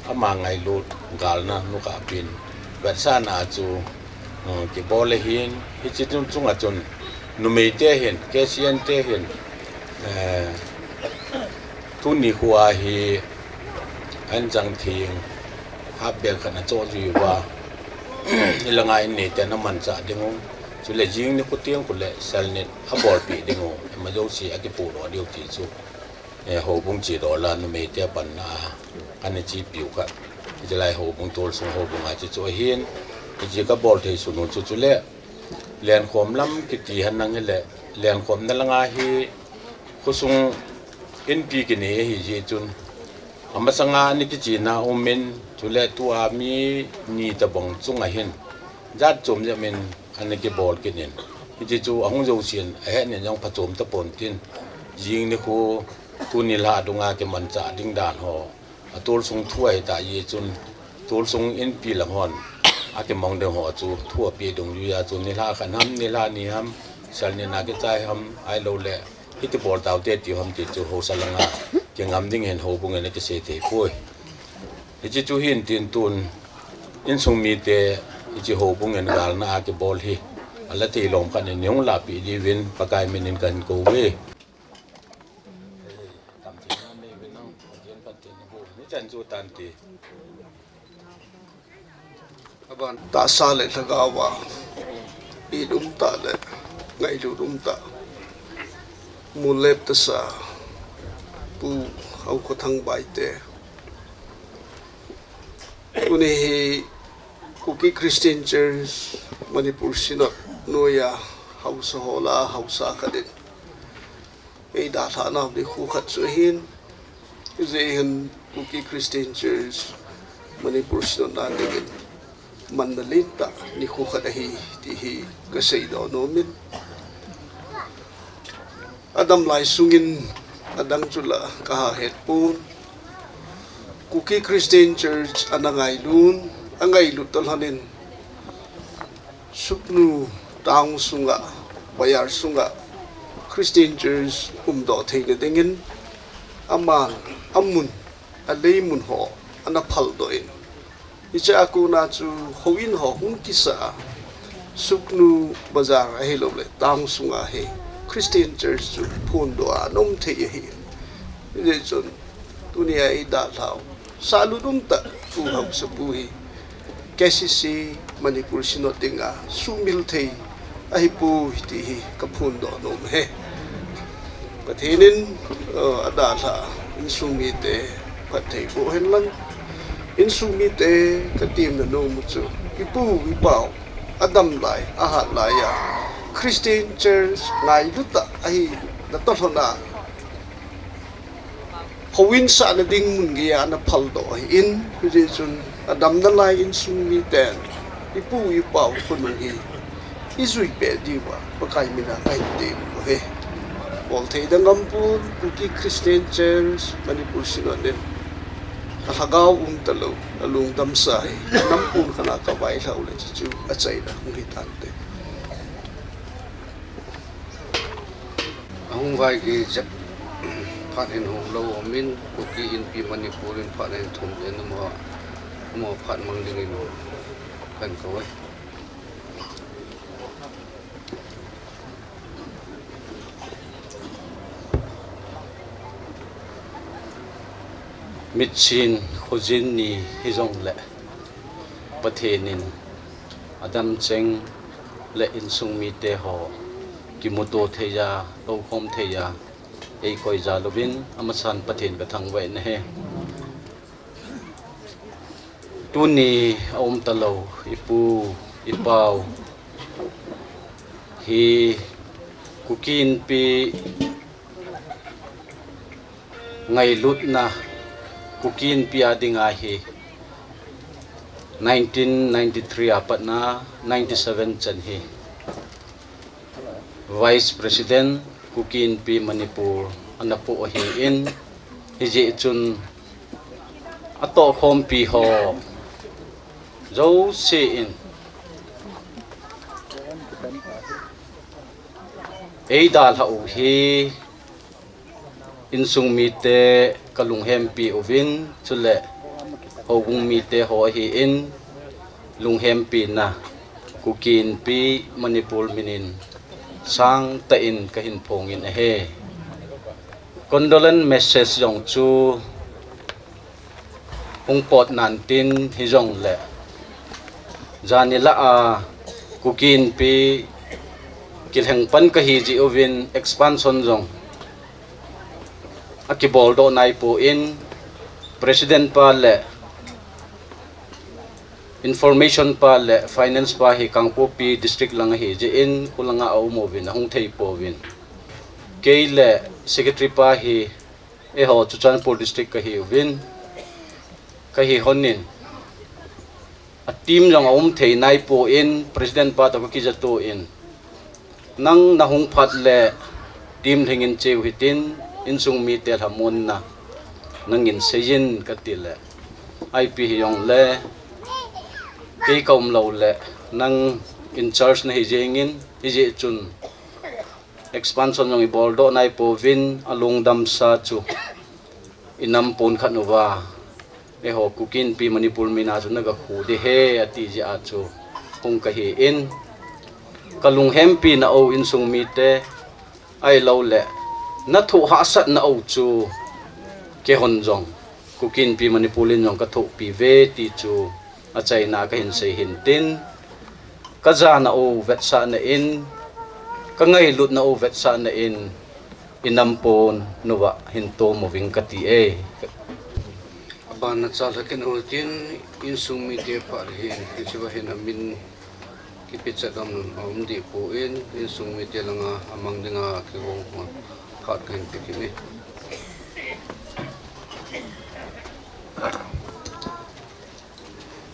ama ngailut galna nukah pen vetsahna chu, uh, kibol ahin, hiche chung chunga chun, numei te hin, K C N te hin, eh, tuni khoa hi an chang thing, half bag khat ana choh jui uva, ilanga in neite ana manchah ding u, chule jing nikho teng khole selnit abolpeh ding u, ima jouse akipohdoh diu ti chu, eh, houbung che dol a numeite panna a ana chepiu khat, hiche lai houbung tolsung houbung a che chu ahin, hiche kabol thei sun u chu chule, lenkhom lam kiti henlang hile, lenkhomna langa hi khosung inpi kinei ahi jeh chun, amasanga ana kichena um in, chule tua mi ni tobang chunga hin, jat chom jep in ana kibol kit in, hiche chu ahung jousen ahet in jong phachom tapon tin, jing nikho, tuni lha dunga kimanchah ding dan ho, atolsung thu ahitah jeh chun, tolsung inpi lang hon akimang ding ho chu thu apeh dungjuia chu nilhah khat ham, nilhah ni ham, selnit na kichai ham, ahiloule hiti bol taute ti ham ti chu haosa langa kingam ding hin houbung in akisei thei poi. Hiche chu hin tin tun, insung mite, hiche houbung in galna a kibol hi ala thei lom khat in neihung lahpeh diuvin Pakai min in kahin kouve. Tahsa le lhagaova it umtah le ngailut umtah, mullep tasa Pu Haokhothang Baite, tuni hi Kuki Christian Church Manipur Synod noiya haosa ho lah a haosa khat in eidalhah nau nikho khat chu ahin, hijeh hin Kuki Christian Church Manipur Synod a dingin manna lentah nikho khat ahi ti hi kaseidoh nomin, adam lai sungin adang chu la kaha het pon, Kuki Christian Church ana ngailun, angailut toh lhonin, Sugnu town sunga, Payar sunga Christian Church umdoh theina dingin, aman amun, aleimun ho ana phaldoh in, hichea kona chu houin ho hung kisah a, Sugnu bazar ahiloule town sunga hi Christian Church chu phondoh a ana um thei ahi. Hijeh chun tunia eidalhau sahlut umtah Pu Haosapu hi K C C Manipur Synod dinga suhmil thei ahipoi ti hi kaphondoh nom e. Pathen in, eh, adalhah insung mite phatthei boh henlang. Insung mite katemna nom u chu, ipu ipau adam lai, ahat laiya Christian Church ngailut tah ahi natoh lhona, houin sahna ding mun geiya ana phaldoh ahin, hijeh chun Adamna lai insung miten ipu ipau khonung hi ijui peh diuva Pakai mina kahin temu ahi. Bolthei dang aum pon, Kuki Christian Church Manipur Synod in alhagao umtalou, alungdamsa hi nam pon khat a kavailhah u le chuchu achaina hung hitante. Ahung vaigei jep phat hin hung lou umin, Kuki Inpi Manipur in phat hin thum in amaho, amaho phat mang dingin kahin kou e. Mitsin khojin ni hijongle Pathen in adamcheng le insung mite ho kimuto theiya, toukhom theiya eikoi jal uvin amasan Pathen kathangvah in ahi. Tuni aumtalou ipu ipau hi Kuki Inpi ngailutna, Kuki Inpi a dinga hi nineteen ninety-three a patna ninety-seven chan hi Vice President Kuki Inpi Manipur ana pu ahin, hijeh chun atohkhompi ho jouse in eidalhah u hi insung mite kalunghempi uvin, chule houbung mite ho ahin, lunghempina Kuki Inpi Manipur minin sangtah in kahin phongin ahi. Condolence message jong chu hung pot nantin hijongle, janhi lah a Kuki Inpi kilhengpan kahi jeh uvin expansion jong akiboldoh naipon, President pa le Information pa le Finance pa hi Kangpokpi District lang ahi jeh in, kholanga aum uvin, ahung thei pouvin. Kei le Secretary pa hi eiho Churachandpur District kahi uvin, kahi honin, a team jong aum thei naipon, President pa toh kakijatoh in, nang nahung phat le team lhingin cheu hitin, insung mite lhamonna nangin seijin katile, ipi hijongle kei kaum loule nang in charge nahi jengin, hijeh chun expansion jong iboldoh naipouvin, alungdamsa chu inam pon khat uva eiho Kuki Inpi Manipur mina chu nagakhu ding ahi ati jeh a chu hung kahin, kalunghempina u insung mite, ahiloule nathoh hahsatna u chu keihon jong Kuki Inpi Manipur in jong kathohpi uve ti chu achaina kahin sei hintin, kajana u vetsahna in, kangailutna u vetsahna in, inam pon uva hin tom uving kati e. Abana chalhah kit utin, insung mite phat hin hichea hin amin kipechat dam aum deh pon, insung mite langa amang dinga kigong ho phat kahin pe kit e.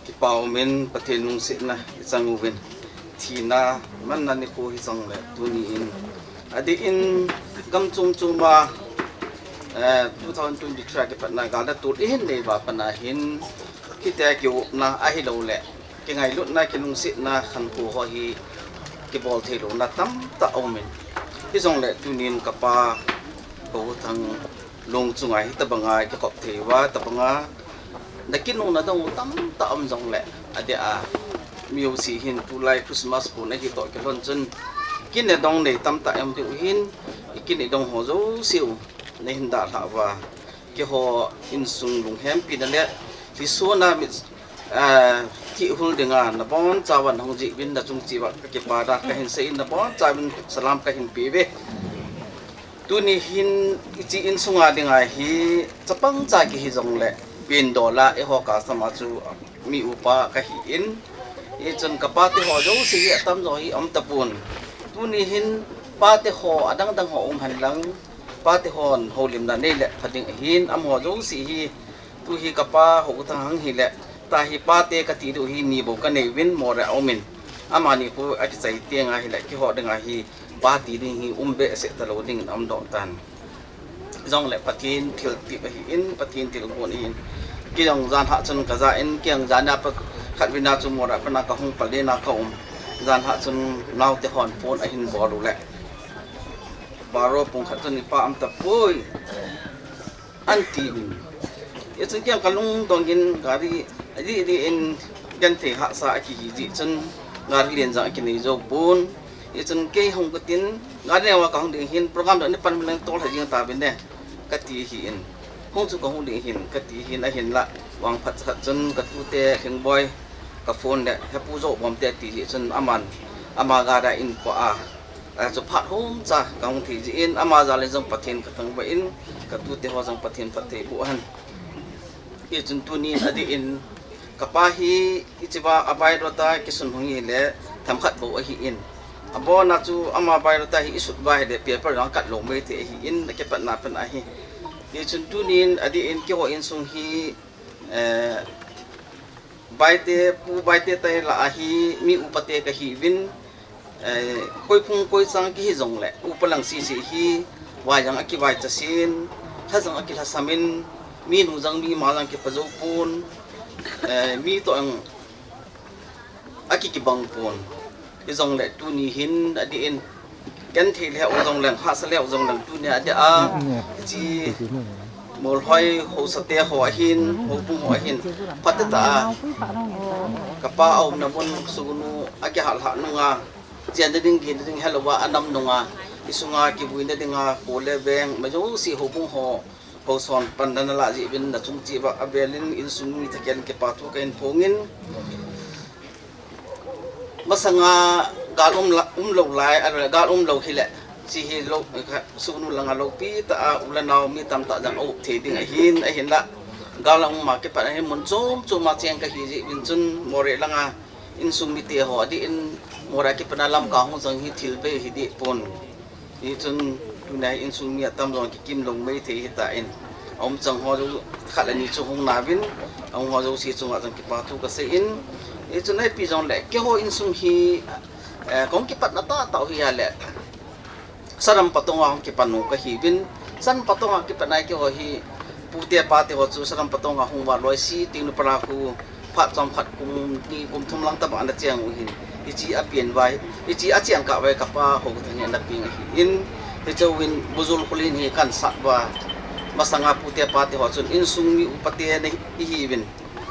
Kipa umin Pathen lungsetna ichan uvin, thina manna nikho hijongle tuni in, adeh in gam chom choma, eh, two thousand twenty-three a kipatna gal le tol ihin nei uva patna hin, kiti kiupna ahiloule kingailutna, kilungsetna khankho ho hi kibol theilouna tamtah aumin, hijongle tunin kapa Gouthang lung chunga hitobanga kikop thei uva, tobanga nakinung nadong u tamtah um jongle, adeh a mi jouse hin tulai Christmas pon ahitoh kilhon chun, kin le dong nei tamtah um diu hin, ikin idong ho jouse u nahin dalhah uva, keiho insung lunghempina le lhisona mi, ah, thihhul dinga nabonchauva nahung jeh uvin nachung cheh uva kakipana kahin seiyin, nabonchauvin salam kahin peuve. Tuni hin hiche insunga dinga hi chapangcha kihi jongle, pindol a eiho customer chu mi upa kahin, hichun kapateho jouse hi atamjo hi aum tapon. Tuni hin pateho adangdang ho um henlang, patehon houlimna neile pha ding ahin, amaho jouse hi, tu hi kapa Haokuthanghang hile, Tahi pate kati diu hi ni bou kanei uvin Moreh a umin. Amani khu akichai teng ahile keiho dinga hi pate ding hi um behseh talou dingin aum doh tan. Jongle Pathen thilpeh ahin, Pathen thilgon ahin. Kei jong jan hah chun kaja in, kei jong jan a pat khat vin a chu Moreh a pat a kahung pal in a kaum. Jan hah chun naote hon phone ahin bol u le, baro pung khat chun ipa aum tapoi, anti uvin. Hichun kei jong kalungdong in gari adih dih in genthei hahsa akihi jeh chun gari len jong akinei jou pon. Hichun kei hung katin gari neo a kahung ding hin program jong ana pan leng tol lha jing tauvin e, kati ahin. Hung chu kahung ding hin kati ahin, ahinla vangphat khat chun katute Lhingboi kaphone le, Hepu, jou bom te, ati jeh chun aman ama gari a eipui a, achu phat hom cha kahung thei jeh in ama jal in jong Pathen kathangvah in, katute ho jong Pathen phatthei boh hen. Hichun tunin adih in kapa hi hichea a biodata kisun hung hile themkhat bou ahin, abona chu ama biodata hi isut uva hile paper jong kat lou maithei ahin, akipatna pen ahi. Hichun tunin adih in keiho insung hi, eh, Baite, Pu Baite te lah a hi mi upate kahiuvin, eh, koi phung koi chang kihi jongle upa lang sese hi vai jong akivaicha sen, lha jong akilhasam in, minu jong mima jong kipha jou pon, eh, mi toh jong akikibang pon. Hijongle tuni hin adih in genthei lheh u jongleng, hahsa lheh u jongleng, tunia adih a hiche Molhoi haosate ho ahin, houbung ho ahin, phatah a kapa aumna mun sugnu akihatlhah nunga, chenna ding, gehna ding helouva anam nunga, isunga kivuina dinga kho le veng, majouse houbung ho, houson pan ana lah jeh uvin nachung cheh uva avel in insung mi thakel in kipa thu kahin phongin, masanga gal um la, umlou lai, ahile gal umlou hile, hiche hi lou, sugnu langa loupi tah a u le nao mi tamtah jong aup thei ding ahin, ahinla gal aum a kipat ahin mun chom chom a cheng kahi jeh uvin chun Moreh langa insung mite ho adih in Moreh a kipat a Lamka hung jong hi thil bei hideh pon. Hichun tunia insung mi atamjo kikim lou maithei hitan, aumchang ho jou khat le ni chu hung nauvin, ahung ho jouse chunga jong kipa thu kasei in, hichun ipi jongle keiho insung hi, eh, kahung kipatna tahtah u hi ahile Saram Patong a hung kipan u kahiuvin, Saram Patong a kipatna keiho hi pute pate ho chu Saram Patong a hung uva loise Tengnoupal a khu phat chomkhat kum ni kum thum lang tobang ana cheng u ahin, hiche apen uva, hiche acheng kah uva kapa Haothang hi ana peng ahin, hiche uvin Bujul Khullen hi kahin sat uva, masanga pute pate ho chun insung mi upate ana ihiuvin,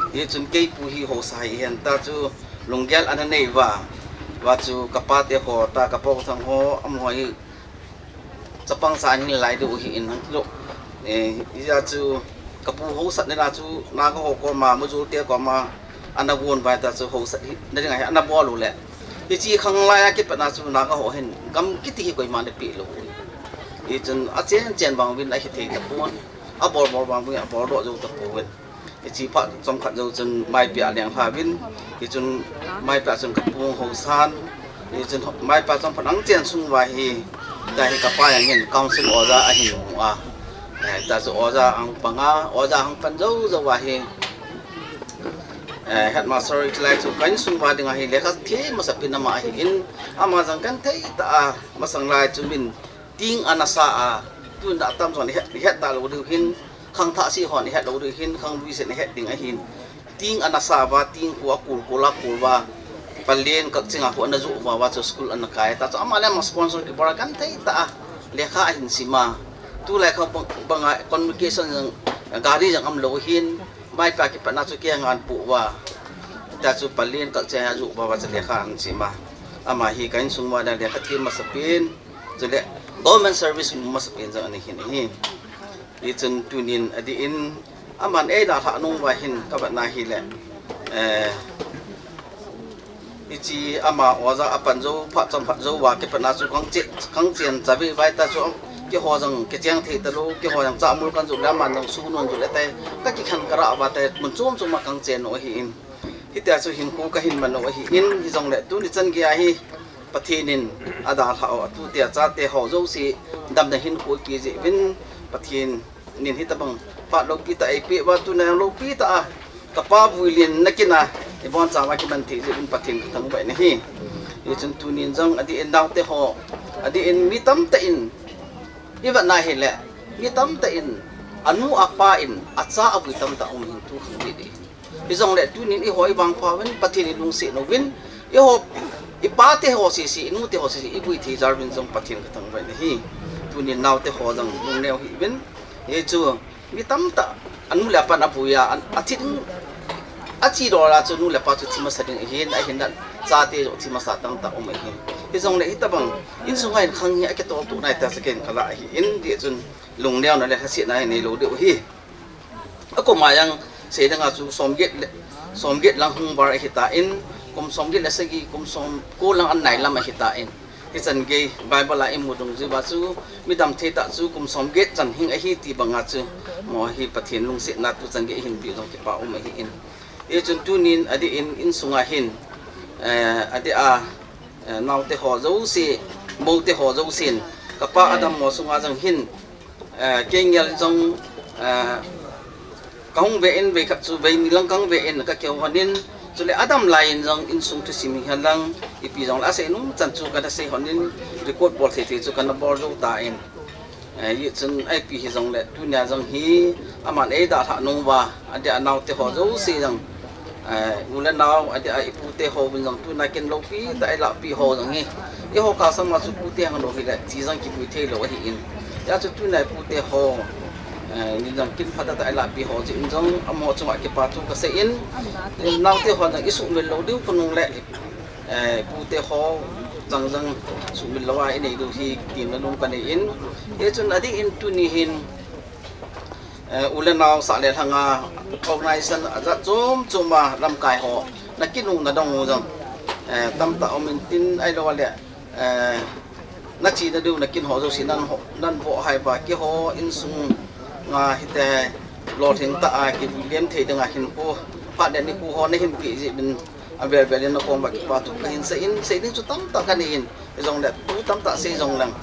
hichun keipu hi haosa hihen ta chu lunggel ana nei uva, uva chu kapate ho ta, kapa Haothang ho, amaho hi chapang sa ahin lai diu ahin, hijeh chun kapu haosatna chu Naga ho koma, Bujul te koma ana gon uva ta chu haosatna dinga hi ana bol u le, hiche khanglai a kipatna chu Naga ho hin gam kiti hi koima ana peh lou u, hichun achen chen vang uvin ahithei tapon, abol bol vang uvin aboldoh jou tapouvin. Hiche phat chomkhat jou chun Maipi a lenglha uvin, hichun Maipi a chun kapu hung haosan, hichun Maipi a chomkhat angchen sung uva hi, tua hi kapa jong hin council oja ahin mu a, eh, tua chu oja ahung pang a, oja ahung pan jou jou uva hi, eh, headmaster hilai chu ka insung uva dinga hi lekha thei masapen ama ahin, ama jong genthei tah a, masang lai chu min ting ana sa a, tun atamjon ihet, ihet talou diu hin, khangthah se hon ihet lou diu hin, khanglui sen ihet ding ahin, ting ana sa uva, ting khu akul kul akul uva, Pallel Kakching a khu ana joh uva, uva chu school ana kai ta chu, ama le ama sponsor kibol a genthei tah a lekha ahin sim a, tulai kha bang, banga communication jong, gari jong umlou hin, Maipi a kipatna chu kei a ngan pu uva, ta chu Pallel Kakching a joh uva, uva chu lekha ahin sim a, ama hi ka insung uva dinga lekha thei masapen, chule government service mu masapen jong ana hin ahi. Hichun tunin adih in aman eidalhah nung uva hin kavetna hile, eh, hiche ama oja apan jou phat chomkhat jou uva kipatna chu kachen, kachen chavei uva ta chu keiho jong kicheng thei talou, keiho jong chamul kahin joh le aman jong suhnu'n joh le tai, kakikhen karah uva tai, mun chom chom a kachen u ahin. Hitia chu hinkho kahin man u ahin, hijongle tuni chan geiya hi Pathen in adalhah u, atute achate ho jouse damna hinkho eipeh jeh uvin, Pathen in hitobang phat loupi tah eipeh uva, tuna jong loupi tah a Kapa vuilin na kin a, ibon chama kiman thei jeh in Pathen kathangvah in ahi. Hichun tunin jong adeh in naote ho, adeh in mi tamtah in, ivet na hile, mi tamtah in, anu apa in, acha avui tamtah um hin tu khang deh deh. Hijongle tunin eiho ivangpha uvin, Pathen ilungset uvin, eiho, ipate ho sese, inute ho sese, ivui thei jal uvin jong Pathen kathangvah in ahi. Tunin naote ho jong lungneo hih uvin. Hichu, mi tamtah, anu le apan avui a, an, athit, achi dola chu nu le pa chu thi masa ding ahin, ahinla chate joh thi masa tamtah um ahin. Hijongle hitobang, insunga hin khang hi akitol tuh nai ta sa ken kala ahin, hijeh chun lungneona le lhasetna hi neilou diu ahi. Akoma jong seiding a chu somget le, somget lang hung val ahitan, kum somget le sagi, kum somko lang anai lam ahitan. Hichan gei Bible a imu dungjuiva chu, midam thei tah chu kum somget chan hing ahi ti banga chu, mo hi Pathen lungsetna tu chan gei ihin peh jong kipa um ahin. Hichun tunin adeh in insunga hin, eh, adeh a, eh, naote ho jouse, moute ho jousen, kapa adam mo sunga jong hin, eh, kei ngel jong, eh, kahung ve in, veikhat chu veini lang kahung ve in, kakihou lhonin, chule adam laiyin jong insung thusim hihen lang, ipi jongle asei nom chan chu kana sei lhonin, record bol thei thei chu kana bol jou tan. Eh, hichun ipi hijongle, tunia jong hi, aman eidalhah nung uva, adeh a naote ho jouse jong, eh, u le nao, adeh a ipute hovin jong, tuna kin loupi tah a eilahpeh ho jong hi, eiho kasama chu pute hang lou hile, thi jong kivui thei lou ahin. Hijeh chun tuna ipute ho, eh, nin jong kin phatah tah a eilahpeh ho jeh in jong, amaho chunga kipa thu kasei in, naote ho jong isuhmil lou diu khonung le, eh, pute ho jong jong suhmil louva inei diu hi, temna lung kanei in. Hichun adeh in tuni hin, eh, u le nao sah le lhanga organization ajat chom choma lamkai ho, na kin u na dong u jong, eh, tamtah um intin ahilou le, eh, na chena diu na kin ho jouse nan ho, nan voh haiuva keiho insunga hiti lolhing tah a kivui lem thei dinga hinkho, phat le nikho ho nahin peh jeh uvin, avel vel in nakom uva kipa thu kahin sei in, sei ding chu tamtah kanei in, hijongle tu tamtah sei jongleng,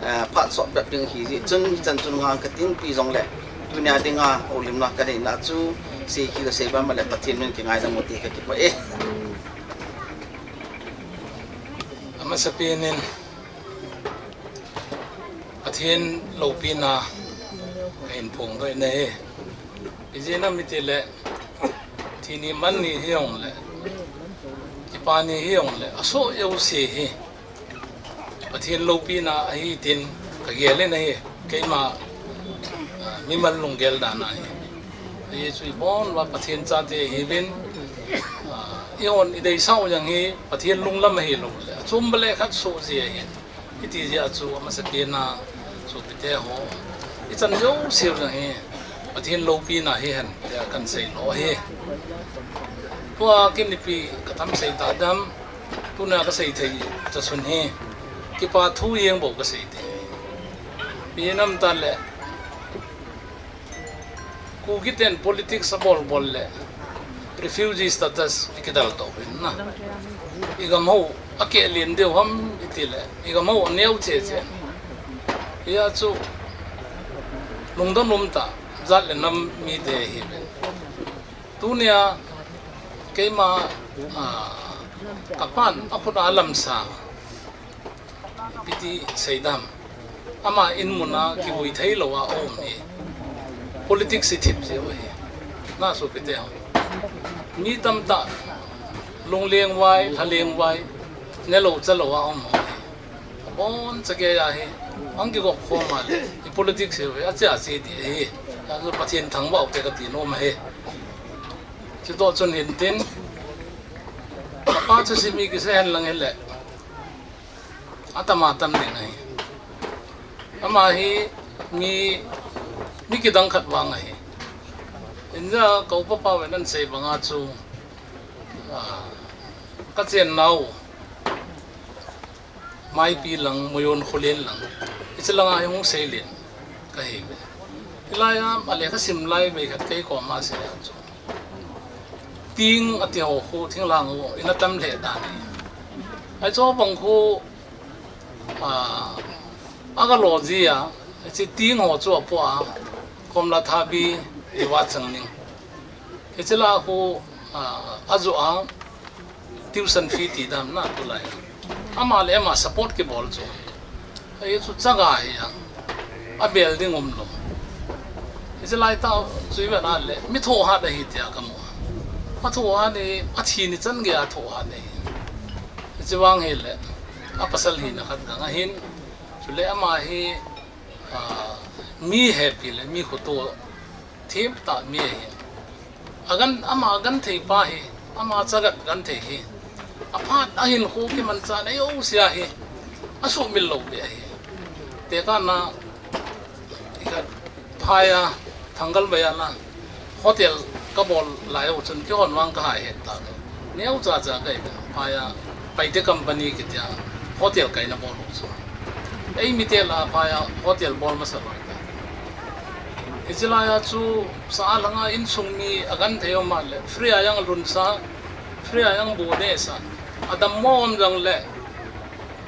eh, phat sot bep ding ahi jeh chun, hichan chun ngang katin, ipi jongle tunia dinga houlimna kaneina chu, sei kit le sei ban ma le Pathen min kingaidam u ti kakipah e. Amasapen in Pathen loupina kahin phongdoh in ahi. Ijeh inem itile, thi ni man ni hijongle, kipa ni hijongle, asoh jouse hi Pathen loupina ahi tin kagel in ahi, keima, ah, mimal lunggel dan ahi. Ajeh chu ibon uva Pathen chate ihiuvin, ah, ihon ideisah u jong hi Pathen lunglam ahiloule, achom bale khat soh jeh ahin. Hiti jeh a chu amasapen a sopite ho, ichan jouseu jong hi Pathen loupina hihen tia kahin seidoh ahi. Tua kin ipi katam sei tadem, tuna kasei thei chasun hi kipa thu jeng bou kasei thei. Ipi inem itile, Kuki ten politics abol bol le refugee status ikidalto uvin na. Igam ho akehlen diu ham itile, igam ho aneo cheh cheh. Hijeh chu lungdon umtah, jat le nam mite ihiuvin. Tunia keima, ah, kapan akhut a alamsa, ipi ti seidam, ama inmun a kivui theilou a aum hi politics ithip jeh u ahi. Na sopite ho, mi tamtah lunglengvai, lhalengvai, nelou chalou a aum ho hi, aboncha geiya hi ahung kigop khom a le, ipolitics hi ache ache ding ahi. Hijeh chun Pathen thangvah ute kati nom ahi. Chutoh chun hintin, kapa thusim ikisei henlang hile, atam atam ding ahi. Ama hi mi, mi kidang khat vang ahi. Inja ka upa pa ven ahin sei banga chu, ah, kachennau Maipi lang, Moyon Kholen lang, hiche langa hi hung seilen kahiuve. Hilai a, alekha sim lai veikhat kei koma asei a chu, ting ati ho khu thinglhang ho in atam lheh dan ahi. Hichu bang khu, ah, agalo ji a, hiche ting ho chu apoh a, Komlathabi, Rewachangning, Hiche la khu, ah, ajo a tuition fee ti dan na tulai. Ama le ama support kibol chu. Hichu chaga hi a. Abel ding umlou. Hiche lai tah chu ivet a le mi thohhat ahi tia kamu. Athohhat ni, athi ni chan gei a thohhat ni. Hiche vang hi le, apasal hina khat dang ahin. Chule ama hi, ah, mi hepi le mi khoto thim tah mi ahin. Agan, ama genthei pa hi, ama chaga genthei hi. Aphat ahin khu kimanchah nei o sia hi. Asumil lou be ahi. Tekah na ikat phai a, Thangalvai a na hotel kabol lai u chun kihon vang kahai het ta. Neo cha cha kai phai a, Paite Company kitia hotel kaina bol u chu. Ei mite la phai a hotel bol masa loi ta. Hiche lai a chu sa a langa insung mi agenthei um a le, free a jong lunsa, free a jong bu nesa. Adammo um jong le,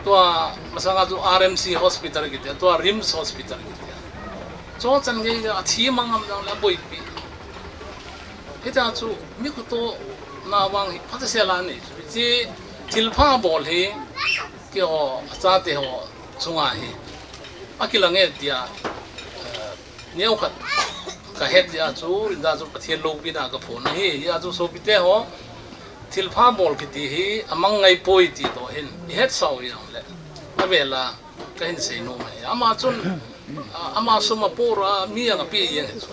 tua masanga chu R M C hospital kitia, tua RIMS hospital kitia. Chua chan gei a thi mang um jong le aboipi. Hitia chu mi khoto na vang hi phatsah sela nei chu. Hiche thilpha bol hi keiho, achate ho chunga hi akilang e tia, eh, neokhat kahet jeh a chu, inda chu Pathen loupina kaphon ahi. Hia chu sopite ho, thilpha bol kiti hi amang ngai poi ti toh hin ihet sau jong le, avel a kahin sei nom e. Ama chun, ah, ama sum apor a mi jong ape jeng hi chu.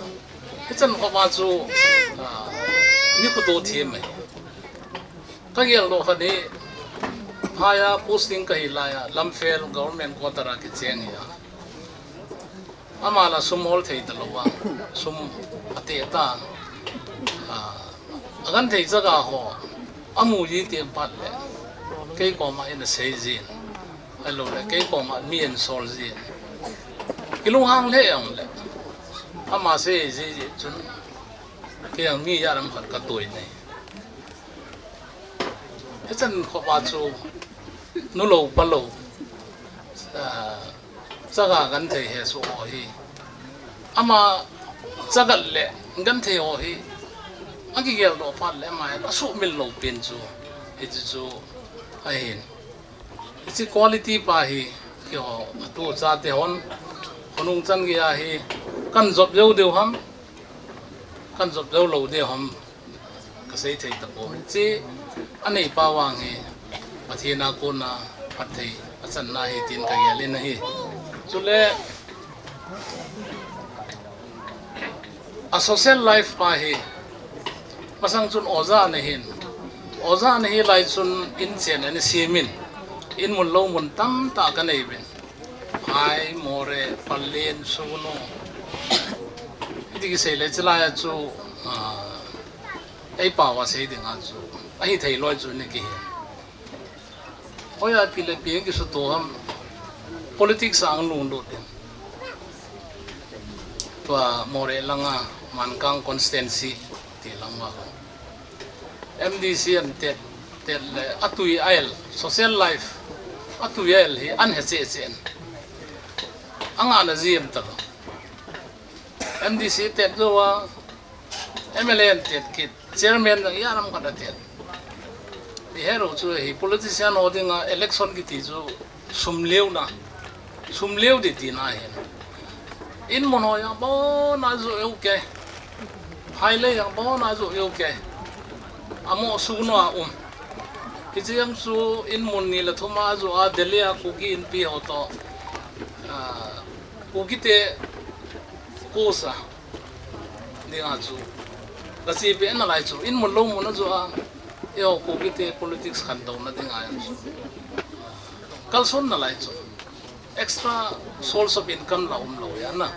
Hichan khop a chu, ah, mi khoto thim e. Kagel doh khat hi, phai a posting kahi lai a, Lamphel government quarter a kicheng hi a. Ama la sum hol thei talou a, sum ate ta. Ah, agenthei chaga ho, amu ji teng phat le, kei koma in asei jin. Ahilou le, kei koma mi in asol jin. Kilunghang lheh jong le, ama sei ji ji chun, kei jong mi jat ham khat katoi nei. Hichan khop a chu nu lou pa lou, ah, chaga genthei hesoh ho hi, ama chaga le genthei ho hi akigel doh phat le ama asumil lou pen chu, hiche chu ahin. Hiche quality pa hi keiho atu chate hon, khonung chan gei a hi kan jop jou diu ham, kan jop jou lou diu ham, kasei thei tapoi. Hiche anei pa vang hi Pathen a kona phatthei achanna ahi tin kagel in ahi. Chule a social life pa hi, masang chun oja ana hin, oja ana hi lai chun inchen ana semin, inmun loumun tamtah kanei uvin. Phai, Moreh, Pallel, Sugnu. Hiti kisei le hiche lai a chu, ah, eipao a sei ding a chu, ahithei loi chu ana kihi. Hoiya pi le pi kisuto ham, politics a ahung lunglut in. Tua Moreh langa, Mankang constituency ti langa. M D C ana tet, tet le atui ael, social life, atui ael hi ana he cheh cheh in. Angahna jiem talou. M D C tet jou a, M L A ana tet kit, chairman jong ijat ham khat atet. Ihet u chu hi politician ho dinga election kiti chu sum leo na, sum leo ding tina ahin. Inmun ho jong abon a ajoh u kei. Phai le jong abon a ajoh u kei. Amaho Sugnu a um. Hiche jong chu inmun ni le thum a ajoh a Delhi a Kuki Inpi ho toh, ah, Kuki te kusa dinga chu kachepi nalai chu, inmun loumun a chu a, eiho Kuki te politics khantouna dinga jong chu kalson nalai chu, extra source of income la umlou ahi na.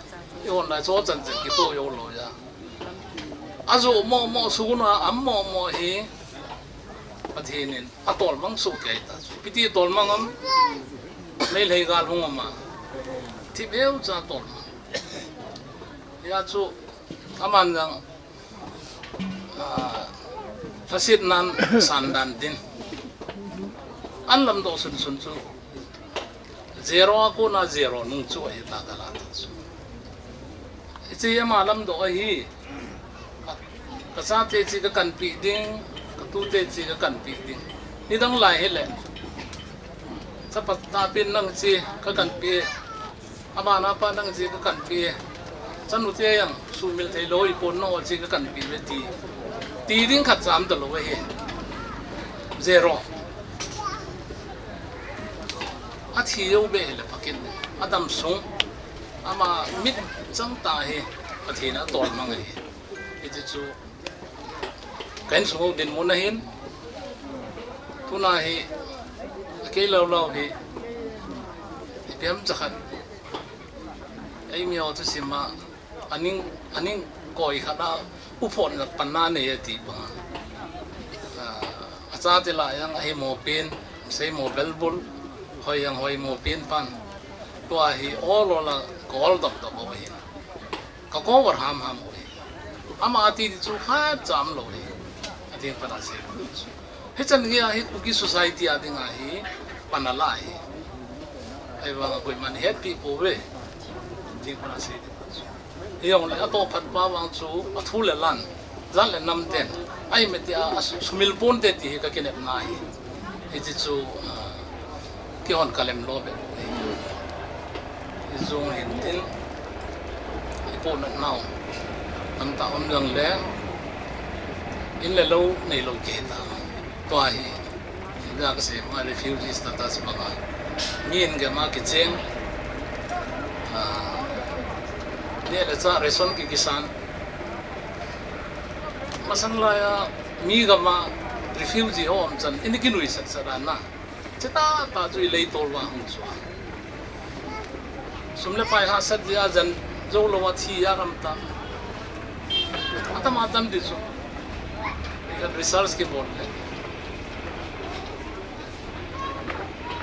Eihon lai chu chan chan kitoh jou lou ahi. Ajoh mo mo, Sugnu a um mo mo hi Pathen in atolmang soh kei ta chu. Ipi ti tolmang ham, Meitei gal hung um a, thipbeh cha tolmang. Hia chu aman jong, ah, lhasetnan sandan din, ana lamdoh sunsun chu, zero a kona zero nung chu ahi ta kala ta chu. Hiche ama lamdoh ahi. Ka chate chi ka kanpeh ding, ka tute chi ka kanpeh ding. Nidang lai hile, chapa tapin nang chi ka kanpeh, ama napa nang chi ka kanpeh, chanute jong sumil theilou hipon, nang chi ka kanpeh ve ti, ti ding khat cha um talou ahi. Zero. Athi jou beh hile pha kit, adam sung, ama mit chang tah hi Pathen in atolmang ahi. Hiti chu ka insung u dinmun ahin, tuna hi, akei lou lou hi, ipi ham cha khat, eimi ho thusim a, aning, aning koi khat a, uphotna panna nei ati banga, a, achate lah jong ahimo pen, seimo belbul, hoi jong hoimo pen pan, tua hi ol ol a ka ol dop dop u ahin, ka cover ham ham u ahi. Ama ati chu khat cha um lou ahi, ading pana sei. Hichan geiya hi Kuki society a dinga hi pan ala ahi. Ahivanga koiman hetpeh pouve, ading pana sei. Hijongle atoh phat pa vang chu athu le lan, jat le nam ten, ahi mete a, asu-, sumil ponte ti hi ka kinepna ahi. Hiti chu, a, keihon ka lem lou beh. Ijong hin tin, ipohnat nau tamtah um jongle, in le lou neilou kihi ta. Tua hi, India kasei ma refugee status banga, mi in gam a kicheng, a, neh le chah ration ki kisan. Masang laiya mi gam a refugee ho um chan, in kinuisat sat dan a, chutah tah chu ileitol uva hung chu a, sum le pai hahsat jeh a jen jou lou a thi a ram ta, atam atam ti chu. Research kibol le,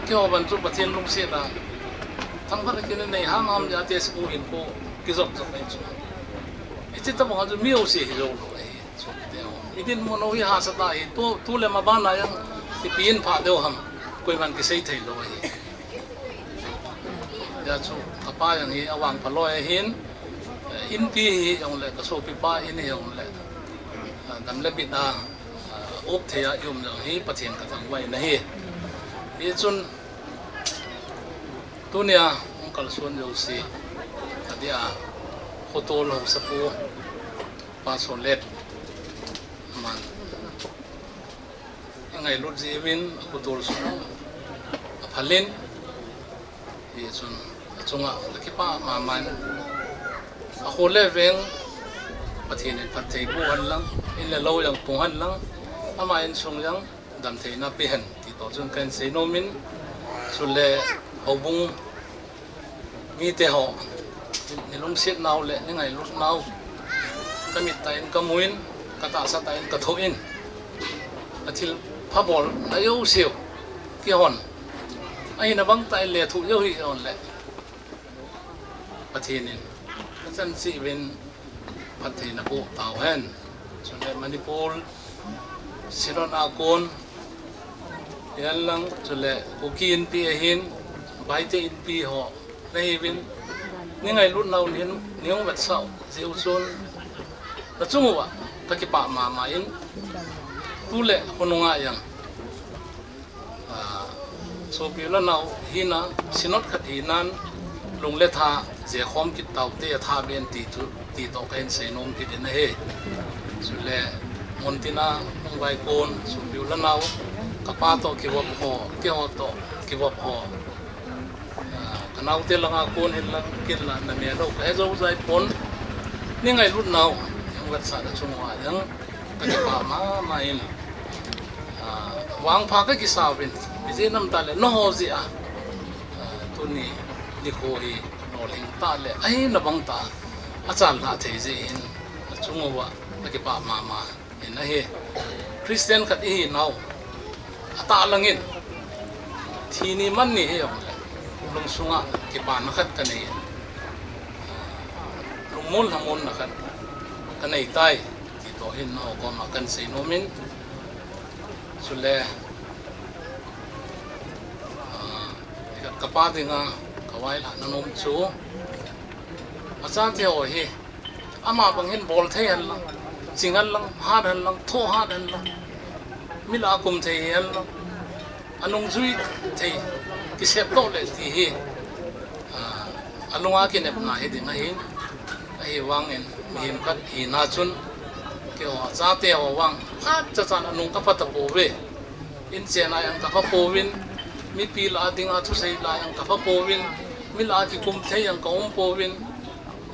keiho ban chu Pathen lungset a, thangvah kinei ham ham jeh a te school hinkho kijop jop ahi chu. Hiche tabang a chu mi jouse hi jou lou ahi. Idinmun u hi hahsa tah ahi, tu, tu le ma bana jong ipi in phah diu ham, koiman kisei thei lou ahi. Hijeh chun kapa jong hi avangpha loi ahin, inpi hijongle, kasopipa in hijongle, dam le bit a, a, up thei a i um jong hi Pathen kathangvah in ahi. Hichun tunia hung kalson jouse, adeh a, khotol haosapu, Pa Solet, aman ingailut jeh uvin akhotol sung aphal in, hichun achunga kakipah mama in, akho le veng Pathen in phatthei boh hen lang, in le lou jong pung hen lang, ama insung jong damtheina pe hen ti toh chun kahin seinom in, chule houbung mite ho, nei lungset nau le nei ngailut nau kamit tah in kamu in, katahsa tah in kathoh in, athilpha bolna jouseu keihon ahina bang tah in lethuh jou hih jongle, Pathen in achan cheh uvin phattheina boh tau hen. Chule Manipur Synod a kon, hihen lang chule Kuki Inpi ahin, Paite Inpi ho nahiuvin, nei ngailut nau nei hung vetsah jeh u chun, nachung uva kakipah mama in, tu le khonung a jong, a, sopi u le nau hina, Synod khat hinan, lung le tha jekhom kit taute, atha ben ti toh kahin seinom kit in ahi. Chule muntina hung vaikon sopi u le nau, kapa toh kivop ho, keiho toh kivop ho, a, kanaote langa kon hin lang kinla namel u kahe jou jeh pon, nei ngailut nau hung vetsah nachung uva jong kakipah mama in, a, vangpha kakisa uvin, ijeh inem itile nangho jeh a, a, tuni nikho hi lolhing tah le ahina bang tah a achan lhah thei jeh hin, nachung uva kakipah mama in ahi. Christian khat ihinau atah langin, thi ni man ni hijongle, lungsunga kipana khat kanei in, lungmon lhamonna khat kanei tai ti toh hin nangho koma kahin seinom in, chule, a, kapa dinga kavailhahna nom chu, achate ho hi ama bang hin bol thei hen lang, Ching hen lang, hat hen lang, tho hat hen lang, mi lah a kum thei hen lang, anung jui thei kisep doh le ti hi, ah, alunga kinepna hi ding ahin, ahivangin mihem khat hina chun keiho chate ho vang khat cha chan anung ka pha tapouve. In chen a jong ka pha pouvin, mipi lah a dinga thusei lah a jong ka pha pouvin, mi lah a kikum thei jong ka um pouvin,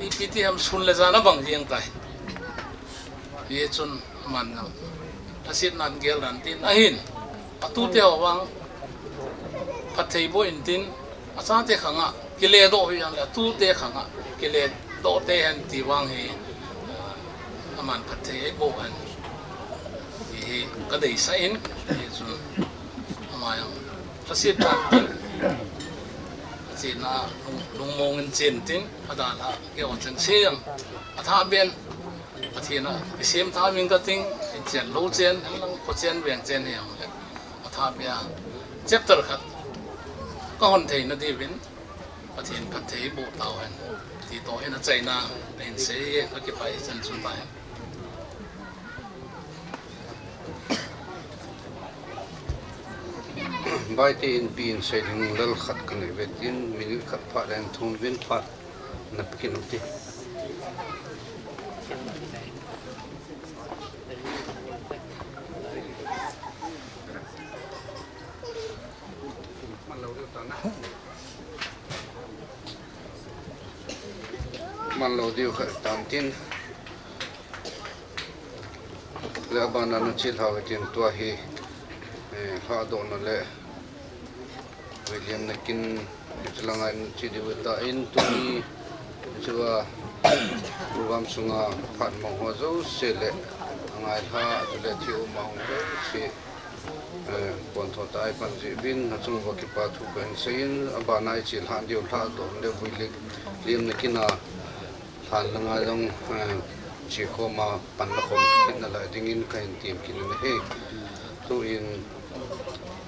ipi ti ham sun le jan abang jeng tai. Hichun aman jong lhasetnan gel dan tin ahin, atute ho vang phatthei boh intin, achate khanga kile doh hih jongle atute khanga kile doh tei hen ti vang hi, ah, aman phatthei eiboh hen ti hi ka deisah in, hichun ama jong lhasetnan tin, achena lung, lungmong in chen tin, adalhah keiho chengse jong athah ben, Pathen a kisem tha ving kating, in chen lou chen hen lang, kho chen veng chen hi jongle athah bea chapter khat ka hon theina diuvin Pathen phatthei boh tauhen ti toh hin achaina ahin sei e, ka kipah e, chan chu tai. Baite inpi in sei ding lal khat ka nei ve tin, minute khat phat leng thum vin phat na pe kit u te. Man lou diu khat tan tin. Le abana na chilhau hitin tua hi, eh, lhahdohna le William nakin chulanga in chi diu ta in tuni chua program sunga phat mang ho jouse le angai lha le thi um mang jouse. Eh, pon tho tai pan ji vin, na chung uva kipa thu kahin seiyin, abana i chilhah diu lhahdoh le William nakin a lhan langa jong, eh, chi khoma pan la khom kit na lai dingin kahin tem kit na hi. Tuin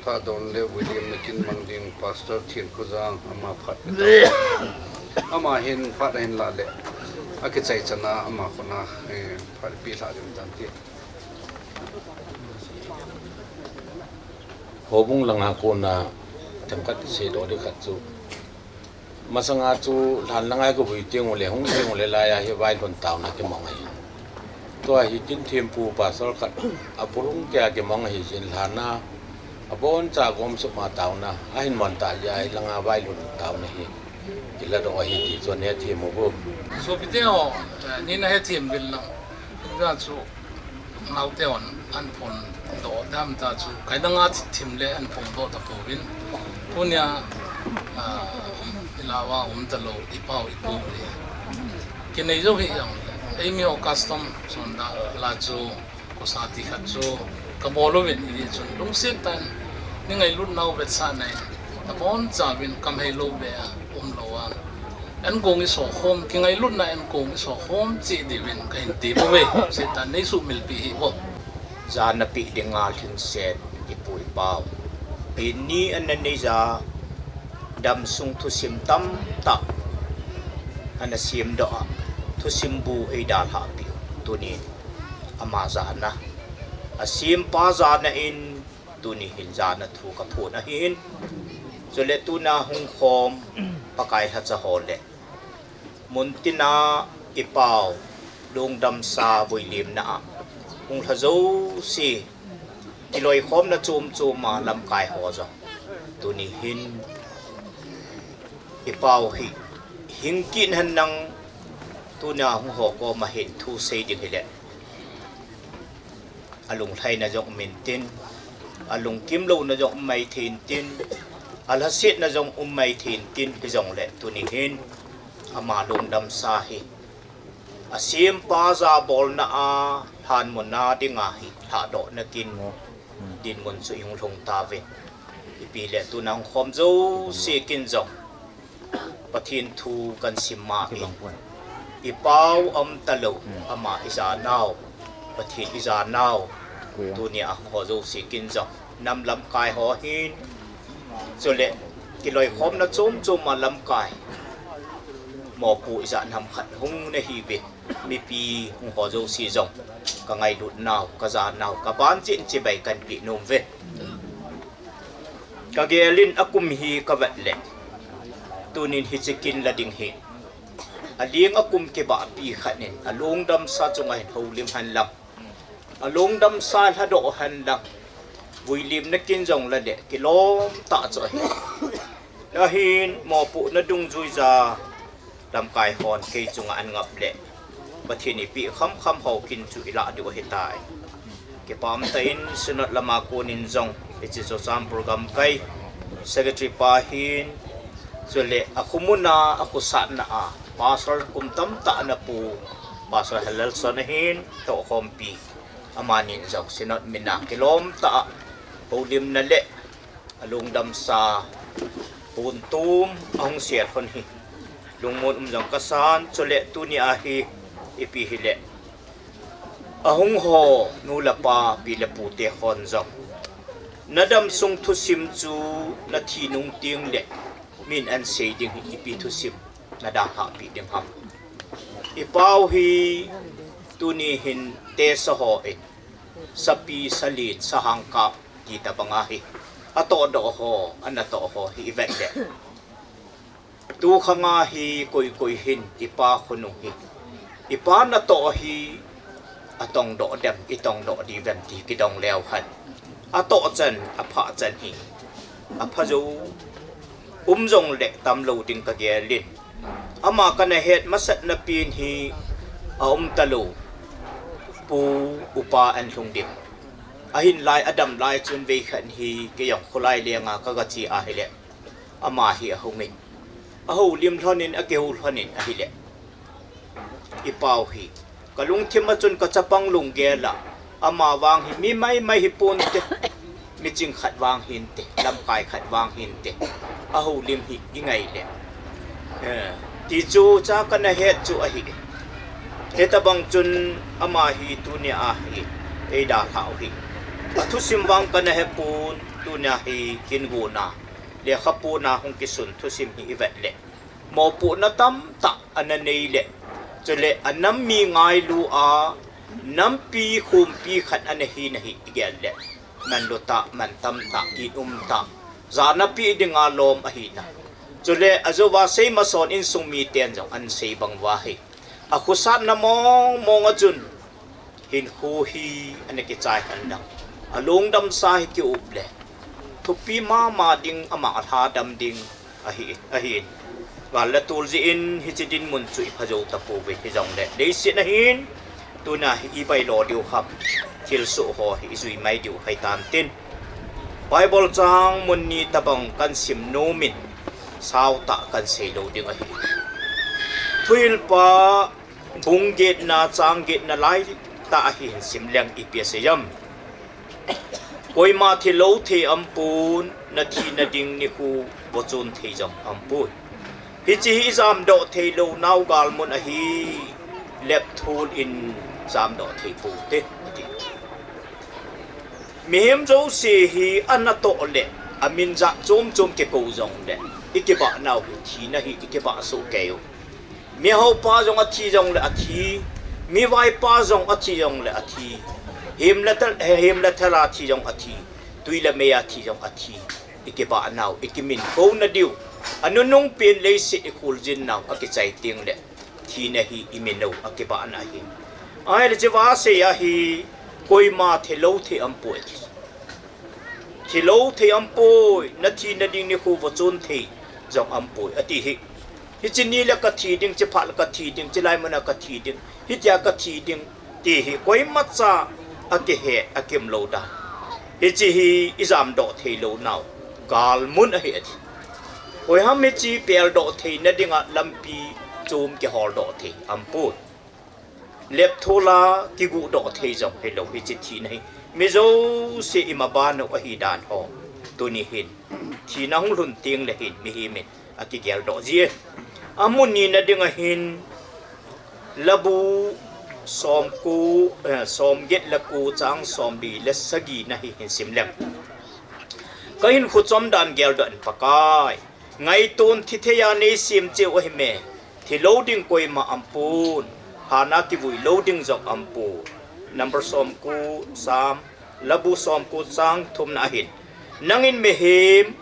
lhahdoh le William nakin mang ding Pastor Thienkhojang ama phat. Ama hin phat ahin lah le, akichai chana ama khona, eh, phat pi lhah ding tan ti. Houbung langa kona themkhat seidoh ding khat chu, masanga chu lhan langa kivui teng ule, hung teng ule laiya hi vailhun taona kimang ahi. Tua hi kin thempu pastor khat apurung keiya kimang ahi jin lhana aboncha gom suma taona ahin man ta jeh a hi langa vailhun taona hi kiladoh ahi ti chu ahin hethem uvo. Sopite ho, eh, nina hethem uvin lang. Hijeh chun naote hon ahin phongdoh dam ta chu, kei danga thim le ahin phongdoh tapouvin. Tunia, ah, i lah uva um talou i pau i pu hi kinei jou hih jongle, eimi ho custom sunga la chu, kosa ti khat chu kabol uvin, hijeh chun lungset tah in nei ngailut nau vetsahna in, nabonchauvin kamhei lou beh a um lou a, enkong i sokhom, kingailutna enkong i sokhom cheh diuvin kahin tem uve. Satan nei suhmilpi hih uvo. Jana peh dinga lhingset i pu i pau, peni ana neija, damsung thusim tamtah ana semdoh a, thusim bu eidalhah peh u. Tuni ama jana, asempa jana in, tuni hin jana thu kaphon ahin. Chule tuna hung khom Pakai lhacha ho le muntina i pau lungdamsa vuilimna a hung lha jouse, kiloikhomna chom chom a lamkai ho jong, tuni hin i pau hi hing kit hen lang, tuna hung ho koma hin thu sei ding hile, alunglhaina jong um intin, alungkim louna jong um maithei intin, alhasetna jong um maithei intin, hijongle tuni hin ama lungdamsa hi asempa jabolna a lhanmun a dinga hi lhahdohna kin dinmun chu i hung lhung tauvin. Ipi le tuna hung khom jouse kin jong Pathen thu kahin sim ma in, i pau aum talou, ama i janau, Pathen i janau, tunia hung ho jouse kin jong, nam lamkai ho hin, chule kiloikhomna chom chom a lamkai, mopo ijat ham khat hung nahiuve. Mipi hung ho jouse jong ka ngailut nau, ka ja nau, ka ban chin chibai kahin pe nom uve. Ka gel in akum hi ka vet le, tunin hiche kin la ding hi, aling akum kibahpi khat in alungdamsa chunga hin houlim hen lang, alungdamsa lhadoh hen lang, vuilimna kin jong la le kilom tah chu ahi. Ahin mopohna dungjuija lamkai hon kei chunga ahin ngap le, Pathen in eipeh khamkham ho kin chu ilah diu ahitai. Kipah umtah in Synod lama konin jong hiche Churachandpur gamkai secretary pa hin, chule akhomun a, akhosatna a Pastor kum tamtah ana pu Pastor Halelson ahin, tohkhompi, amanin jong Synod min a kilom tah a houlimna le alungdamsa pontum ahung sel lhon hi lungmon um jong kasan. Chule tunia hi ipi hile, ahung ho nu le pa, pi le pute hon jong, nadam sung thusim chu nathi nung tengle min ahin sei ding hi ipi thusim nadalhah peh ding ham? Ipau hi tuni hin tesa hon sapi, salin, sahang kap ti tobang ahi. Atohdoh ho, anatoh ho hi ivet le, tukhanga hi koi koi hin ipa khonung hi, ipa natoh hi atongdoh dem, itongdoh diu vem ti kidong leu hen, atoh chan, aphah chan hi apha jou um jongle tamlou ding ka gel in, ama kana het masatna pen hi aum talou pu, upa ahin lhung ding. Ahin lai, adam lai chun veikhat hi kei jong kholai lenga ka gache ahile, ama hi ahungin, ahoulim lhonin, akihou lhonin ahile, ipau hi kalungthim a chun kachapang lunggel a, ama vang hi mi maimai hiponte, miching khat vang hinte, lamkai khat vang hinte, ahoulim hi ingai le, eh, ti chu cha kana het chu ahi. Hitobang chun ama hi tunia hi eidalhah u hi, athusim vang kana hepon, tunia hi kin gona, lekhabu na hung kisun thusim hi ivet le, mopohna tamtah ana nei le, chule anam mi ngailu a, nampi khompi khat ana hina hi igel le, manlu tah, mantam tah, in um tah, jana peh dinga lom ahina, chule ajouva sei mason insung miten jong ahin sei bang uva hi, akhosatna mong mong a chun hinkho hi ana kichai hen lang, alungdamsa hi kiup le, thupi mama ding, ama alhadam ding ahi, ahin. Gal le tol jeh in hiche dinmun chu ipha jou tapouve, hijongle leiset a hin tunia hi ibailo diu ham, thilsoh ho hi ijui mai diu ahitan tin, Bible chang mun ni tobang kahin sim nomin, sautah kahin sei lou ding ahi. Thuhilpa bung getna, chang getna laitah hi hin sim leng ipi asei em? Koima thilou thei aumpon, nathina ding nikho vochon thei jong aumpoi. Hiche hi ijamdoh theilou nau galmun ahi, lepthol in jamdoh thei poute, ati. Mihem jouse hi anatoh le, amin jat chom chom kikou jongle, ikibah nau hi thina hi ikibah soh kei u. Mihaopa jong athi jongle athi, mivaipa jong athi jongle athi, him le thal, him le thal a thi jong athi, twi le mei a thi jong athi. Ikibah nau, ikimin kouna diu, anunung pen leiset ikholjin nau akichai tengle, thina hi imin u akibahna ahi. Ahile hiche va asei ahi, koima thilou thei aumpoi ati. Thilou thei aumpoi, nathina ding nikho vochon thei jong aumpoi ati hi. Hiche ni le kathi ding, hiche phat le kathi ding, hiche laimun a kathi ding, hitia kathi ding, ti hi koimacha akihet akimlou dan. Hiche hi ijamdoh theilou nau galmun ahi ati. Koiham hiche peldoh theina dinga lampi chom kiholdoh thei aumpoi. Lepthol a kiguhdoh thei jong hilou hiche thina hi, mi jouse imaban u ahidan ho, tuni hin thina hung lhun tengle hin mihem in akigeldoh ji e. Amun nina dinga hin, Labu somko, eh, somget le ko chang somli le sagina hi hin sim leng. Kahinkho chomdan geldoh in, Pakai, ngaiton thithei a neisem cheh u ahi me. Thi lou ding koima aumpon, hana kivui lou ding jong aumpon. Number somko, Sam, Labu somko chang thumna ahin. Nangin mihem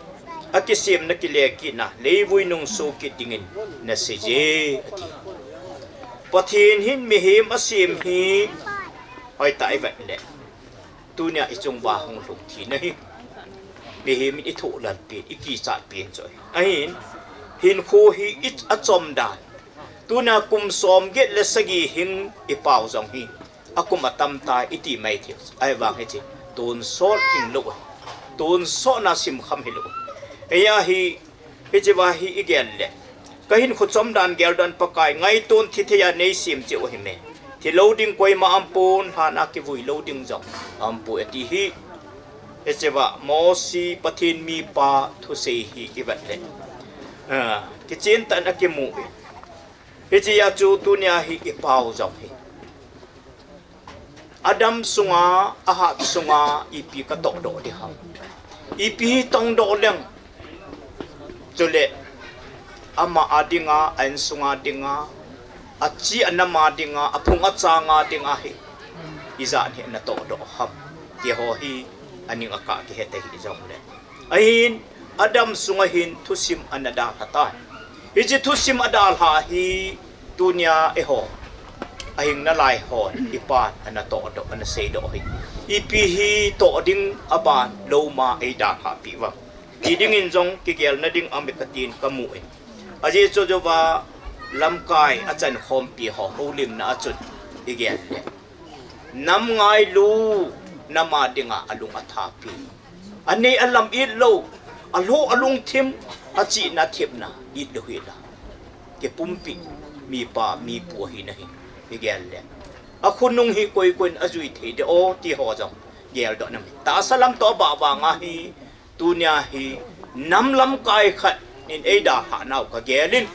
akisemna kile kitna, leivui nung so kit dingin naseije, ati. Pathen hin mihem asem hi, hoitah ivet le, tunia ichung uva hung lhung thina hi, mihem in ithohlel pen, ikichat pen chu ahi. Ahin, hinkho hi i, achom dan. Tunia kum somget le sagi hing ipau jong hi, akum atam tai iti mai thei. Ahivang hiche tonsot hing lou ahi. Tonsot na simkham hilou ahi. Eia hi, hiche uva hi igel le, kahinkho chom dan gel dan Pakai, ngaiton thi thei a neisem cheh u ahi me. Thi lou ding koima aumpon, hana kivui lou ding jong aumpon, ati hi. Hiche uva Mosi Pathen mipa thusei hi ivet le, ah, kichen tah in akimu e. Hichea chu tunia hi ipau jong hi, adam sunga, ahat sunga ipi katohdoh ding ham? Ipi hi tongdoh leng? Chule ama a dinga, a insunga dinga, achi anam a dinga, aphung achanga dinga hi ijat hi natohdoh ham, ti ho hi aning akah kihet ahi jongle. Ahin, adam sunga hin thusim ana dalha tai. Hiche thusim adalha hi tunia eiho, ahing nalai hon ipan ana tohdoh, ana seidoh hi. Ipi hi toh ding aban lou ma eidalhahpeh uvem, ti dingin jong kigelna ding aume katin kamu in. Ajeh chu jouva lamkai achan khompi ho houlimna a chun igel le, nam ngailu, nam a dinga alung athapi, anei alam it lou, alhoh alungthim, achihna thepna it lou hila, kipumpi mipa mipu ahina hi igel le, akhonung hi koi koin ajui thei dem o, ti ho jong geldoh na mi. Tahsa lam toh abah vanga hi, tunia hi nam lamkai khat in eidalhah nau kagel in.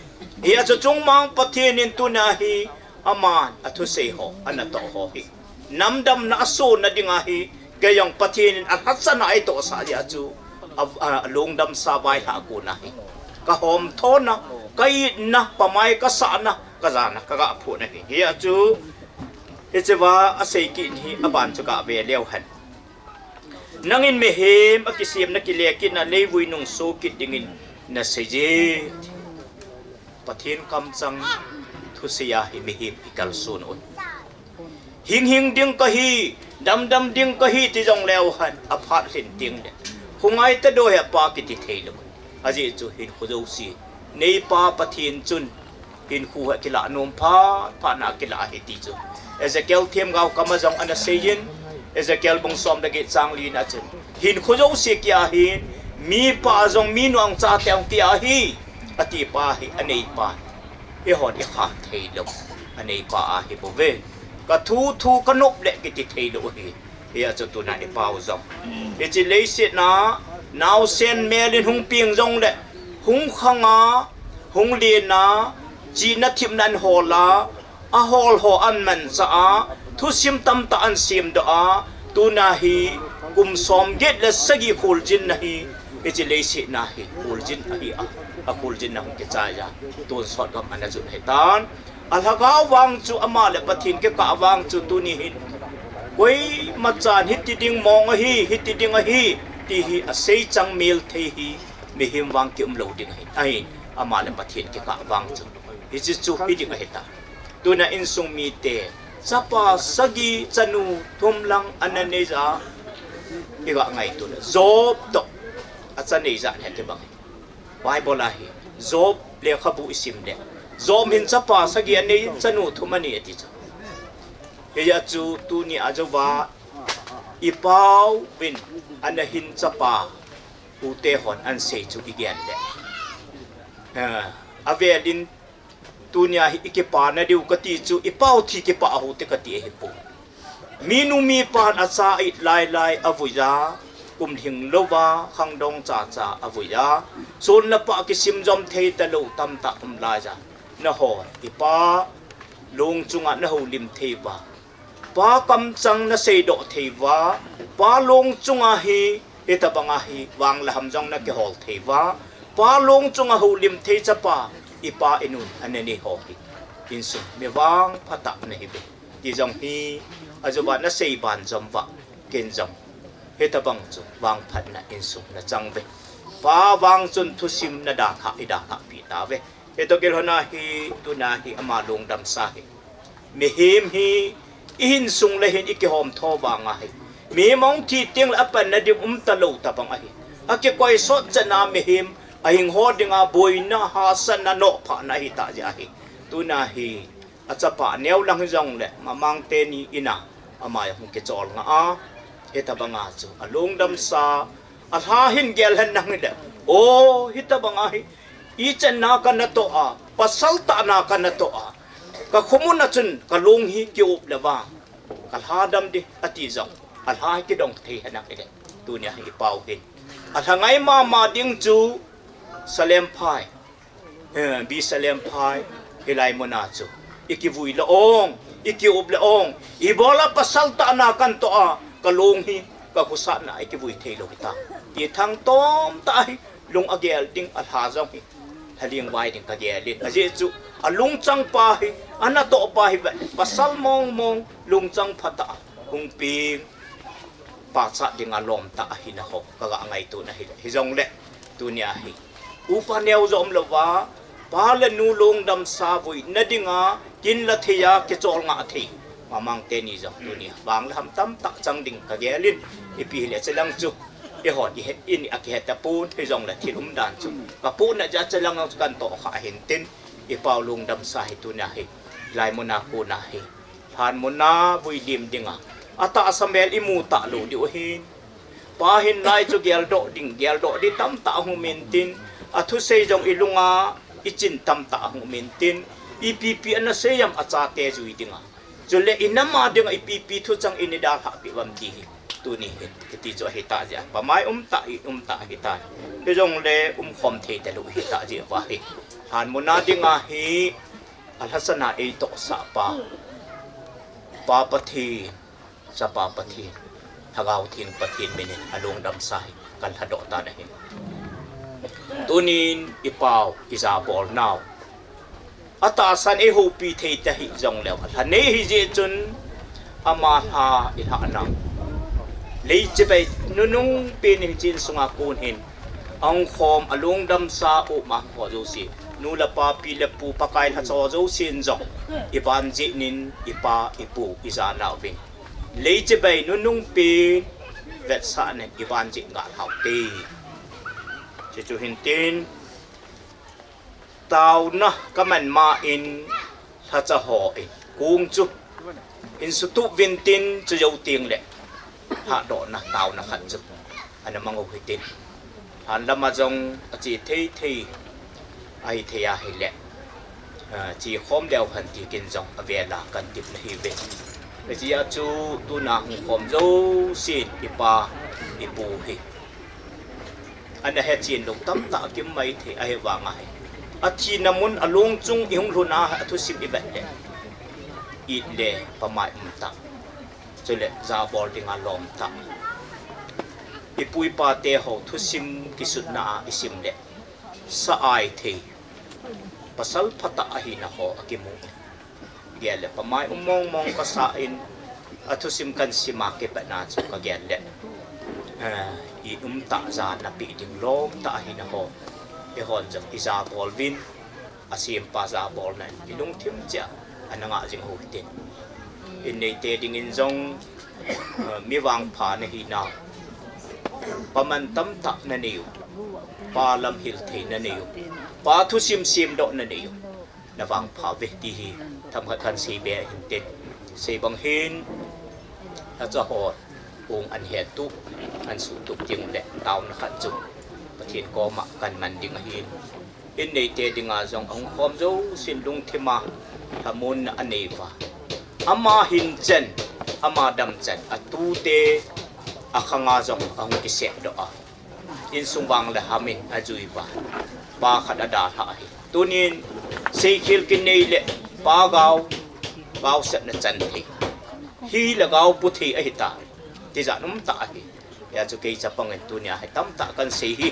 Hijeh chun chungmang Pathen in tunia hi aman athusei ho, anatoh ho hi, nam damna asonna dinga hi, kei jong Pathen in alhachana eitohsah jeh a chu, a, a, alungdamsa vailhah kona hi, kahomthona, kaitna, pamai kasahna, kajana kagah phutna hi. Hijeh a chu, hiche uva asei kit hi aban chu gave leu hen. Nangin mihem akisemna kile kitna, leivui nung so kit dingin naseije. Pathen kamchang thusei a hi mihem ikalson u ahi. Hing hing ding kahi, dam dam ding kahi ti jong leu hen, aphat lhin tengle, khongai tadoi hi apa kiti theilou. Ajeh chu hinkho jouse neipa Pathen chun hinkho hi akilah nom phat phat na akilah ahi ti chu Ezekiel themgao kama jong ana seiyin, Ezekiel bung som le get chang lina chun, hinkho jouse kia hin, mipa jong minu angcha teng kia hi, atipa hi aneipa, eihon ikham theilou aneipa ahi bouve. Kathu thu kanop le kiti theilou ahi. Hijeh a chu tuna ipau jong, hiche leiset a naosen mel in hung peng jongle, hung khanga, hung lena, chihna thepna ahin hol a, ahol ho ahin manchah a, thusim tamtah ahin semdoh a, tuna hi kum somget le sagi kholjinna hi, hiche leiset a hi kholjin ahi a, akholjinna hung kichai a, tonsot gam ana jot ahitan. Alhagao vang chu, ama le Pathen kikah vang chu tuni hin, koimachan hiti ding mong ahi, hiti ding ahi, ti hi asei chang mel thei hi mihem vang kiumlou ding ahi. Ahin, ama le Pathen kikah vang chu, hiche chu hiding ahitai. Tuna insung mite chapa sagi chanu thum lang ana neija, iga ngaito le, Job toh acha neija ahi ti bang hi. Bible a hi, Job lekhabu isim le, Job hin chapa sagi anei, chanu thum anei ati chu. Hijeh a chu tunia jouva ipauvin, ana hin chapa ute hon ahin sei chu igel le, eh, avelin tunia hi ikipana diu kati chu, ipau thi kipah ahi ti kati ahipoi. Minu mipan acha a it lailai avuija, kum lhing louva khangdong chacha avuija, son le pah kisim jom thei talou tamtah um laiya, nahon ipa long chunga nahoulim thei uva, pa kamchang naseidoh thei uva, pa long chunga hi, hitabanga hi vang le ham jong nakihol thei uva, pa long chunga houlim thei chapa ipa inun ananei ho hi, insung mi vangphat tah nahiuve ti jong hi, ajoh uva nasei ban jom uva, ken jong hitabang chu vangphatna insung nachang uve. Pa vang chun thusim nadalhah, idalhah pi tauve. Hitoh kilhona hi, tuna hi ama lungdamsa hi, mihem hi ihinsung le hin ikihom tho vanga hi, mihem ahung thi tengle apanna ding umtalou tabang ahi. Akikoi sot chana mihem ahing ho dinga boina, hahsatna, nophatna ahitah jeh ahi. Tuna hi achapa neo lang hijongle, Mamang teni ina ama jong hung kicholngah a, hitabanga chu alungdamsa, alha hin gel hen nang hile, o, hitabanga hi ichanna kanatoh a, pasal tahna kanatoh a, kakhomun a chun kalung hi kiup le vang kalha dam ding ati jong, alha hi kidong thei hen nang hile, tunia hi ipau hin alha ngai mama ding chu Salemphai, eh, B Salemphai, hilai muna chu ikivui le ong, ikiup le ong, ibola pasal tahna kanatoh a, kalung hi kakhosatna ikivui theilou hita, ti thangtom tah hi lung agel ding, alha jong hi lha lingvai ding kagel in. Ajeh chu alungchang pa hi, anatoh pa hi ve, pasal mong mong, lungchang phatah a hung peng, pachat dinga lom tah ahina ho kaga ngaito na hile, hijongle tunia hi upa neo jong umlouva, pa le nu lungdamsa vuina dinga kinla thei a, kicholngah thei, Mamang teni jong tunia vang le ham tamtah chang ding kagel in, ipi hile chelang chu ihon ihet in akihet tapon, hijongle thil umdan chu kapohna jeh a chelang chu kanatoh kha ahin tin, ipau lungdamsa hi tunia hi hilai muna kona hi, lhan muna vui lim dinga atahsa mel imu talou diu ahin, pa hinlai chu geldoh ding, geldoh ding tamtah ahung um intin, athusei jong ilunga ichin tamtah ahung um intin, ipi pi anasei am achate jui dinga, chule inam a dinga ipi pi thuchang in idalhah peh uvam ti hi, tuni hin hiti chu ahitah jeh a pamai umtah, in umtah ahitai. Hijongle umkhom thei talou ahitah jeh uva hi, lhan muna dinga hi alhasana eitohsah pa, Pa Pathen, Chapa Pathen, Lhagao Theng Pathen minin alungdamsa hi kalhadoh tan ahi. Tunin ipau, ijabolnau, atahsan eihoupi thei tahih jongleu, alha nei ahijeh chun ama lha ilhah nau, leichibai nunung pen hiche insunga kon hin ahung khom, alungdamsa u ma ho jouse, nu le pa, pi le pu, Pakai lhacha ho jousen jong iban jeh in, ipa, ipu, ijanauvin, leichibai nunung pen vetsahnan iban jeh in galhaute. Chuchu hintin, taona kaman ma in lhacha hon kong chu insutup uvin tin, chujou tengle lhahdohna taona khat chu ana mang u hitin, lhan lama jong ache thei thei ahithei ahile, ah, chekhom leu hen ti kin jong avela kandip nahiuve. Hichea chu tuna hung khom jousen ipa, ipu hi ana hechen lou tamtah akium maithei, ahivanga hi athina mun along chung ihung lhun a, athusim ivet le, it le pamai umtah, chule jabol dinga lomtah, ipu ipate ho thusim kisutna a isim le, sa ai thei, pasal phatah ahina ho akimu. Gel le pamai um mong mong kasa in, athusim kansima kipatna chu kagel le, eh, it umtah, jana peh ding lomtah ahina ho, eihon jong ijabol uvin, asempa jabolna in ilungthim cheh a ana ngah jing u hitin, in neite dingin jong, eh, mi vangpha nahinau, paman tamtah nanei u, pa lamhil thei nanei u, pa thusim semdoh nanei u, navangpha uve ti hi themkhat kansei be ahin tin, sei bang hin, lhacha hon kong anhetup, ansuhtup ding le taona khat chu Pathen koma kanman ding ahin, in neite dinga jong ahung khom jousen lungthima lhamonna anei uva, ama hin chan, ama dam chan, atute akhanga jong ahung kisepdoh a, insung vang le ham in ajui uva, pa khat adalhah ahi. Tunin seikhel kinei le pa gao, gaosapna chan thei, hile gaopu thei ahita, tijat umtah ahi. Hijeh chun kei chapangin tunia hi tamtah kansei hi,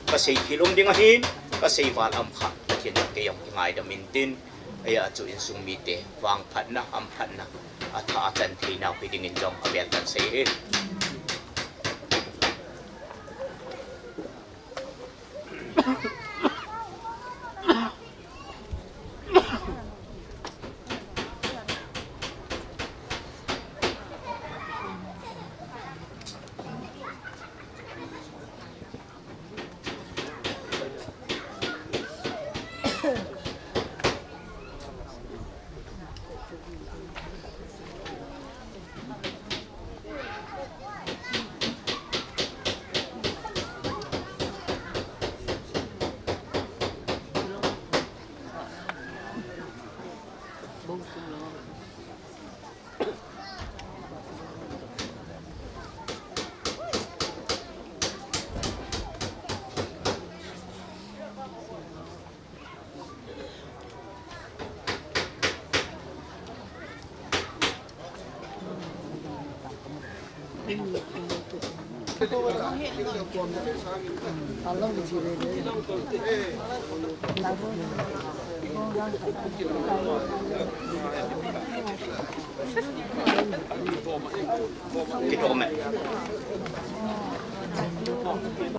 kaseikhel um ding ahin, kasei val um kha, Pathen kei jong kingaidam intin, ajeh chu insung mite vangphatna, hamphatna, atha achan theinau hiding in jong avel kahin sei e.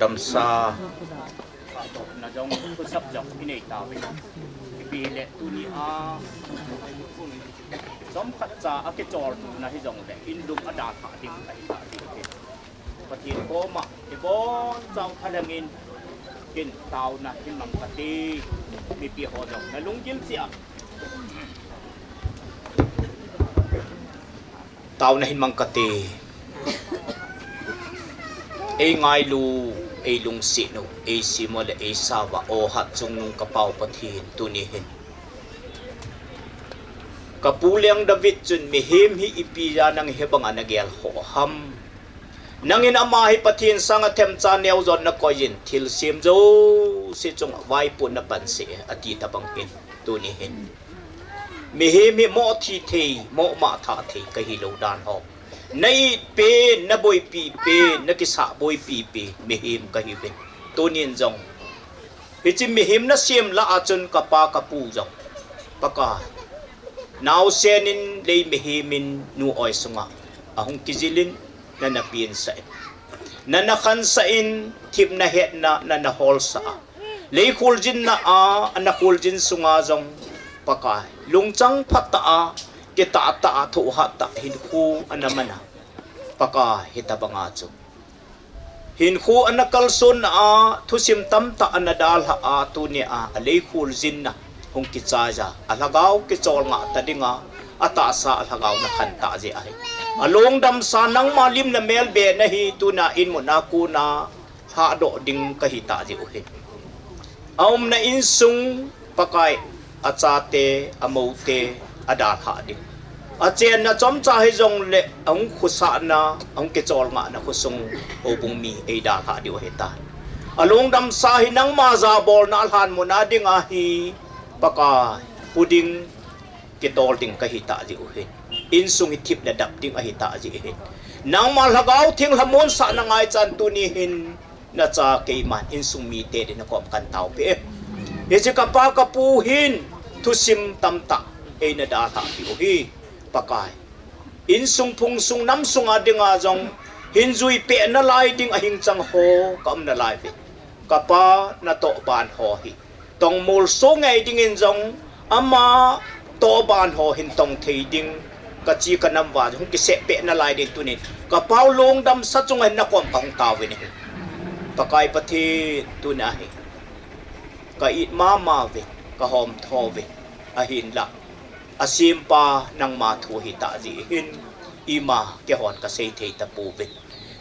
Damsa. Phatdohna jong, khosap jong inei tauve. Ipi hile tunia chomkhat cha akicholtona hijongle, in lung adalhah ding ahi tauve. Pathen koma ibonchauva thalheng in, ken taona hin mang kate, mipi ho jong nalunggil cheh a. Taona hin mang kate. Eingailu, eilungset u, eisem u le eisao va, o Hatchungnung kapau Pathen, tuni hin kapu Leng David chun mihem hi ipi jeh a nang hi banga nagel khoh ham. Nangin ama hi Pathen sanga themcha neo jon nakoi in, thilsem jouse chunga vaipun napanse, ati tabang hin, tuni hin mihem hi moh thi thei, moh mah thah thei kahi lou dan ho. Na it pen, na boipi pen, na kisah boipi pen, mihem kahiuvin. Tunin jong hiche mihem nasem lah a chun kapa kapu jong, Pakai, naosen in lei mihem in nu oi sunga ahung kijil in, nana pinsah in, nana khansah in, themna hetna nana holsah a, lei kholjinna a, ana kholjin sunga jong, Pakai, lungchang phatah a, kitah tah a, thohhat tah a hinkho ana man a, Pakai, hitabanga chu hinkho ana kalsonna a, thusim tamtah ana dalhah a, tunia alei kholjinna hung kichai a, alhagao kicholngah ta dinga atahsa alhagao nakhan tah jeh ahi. Alungdamsa nangma lim namelbe nahi, tunia in muna kona lhahdoh ding kahi tah jeh u hi. Aumna insung, Pakai, achate, amoute adalhah ding, achenna chomcha hijongle ahung khosahna, ahung kicholngahna khosung, houbung mi eidalhah diu ahitai. Alungdamsa hi nangma jabolna alhan muna dinga hi, Pakai, pu ding, kitol ding kahi tah jeh u hin, insung hi thip le dap ding ahi tah jeh hin, nangma Lhagao Theng lhamonsahna ngaichan tuni hin nacha keiman insung mite dinga kom kahin taopeh e. Hiche kapa kapu hin thusim tamtah eina dalhah peh u hi, Pakai. Insung phungsung namsunga dinga jong hin juipeh nalai ding ahing chang ho kaum nalai uve. Kapa natoh ban ho hi tongmol so ngei dingin jong ama toh ban ho hin tong thei ding, kachi kanam uva hung kisehpeh nalai ding tunin kapau lungdamsa chunga hin nakom kahung taovin ahi. Pakai Pathen, tuna hi ka it mama uve, ka homtho uve, ahinlah asempa nangma thu ahitah jeh hin ima keihon kasei thei tapouvin,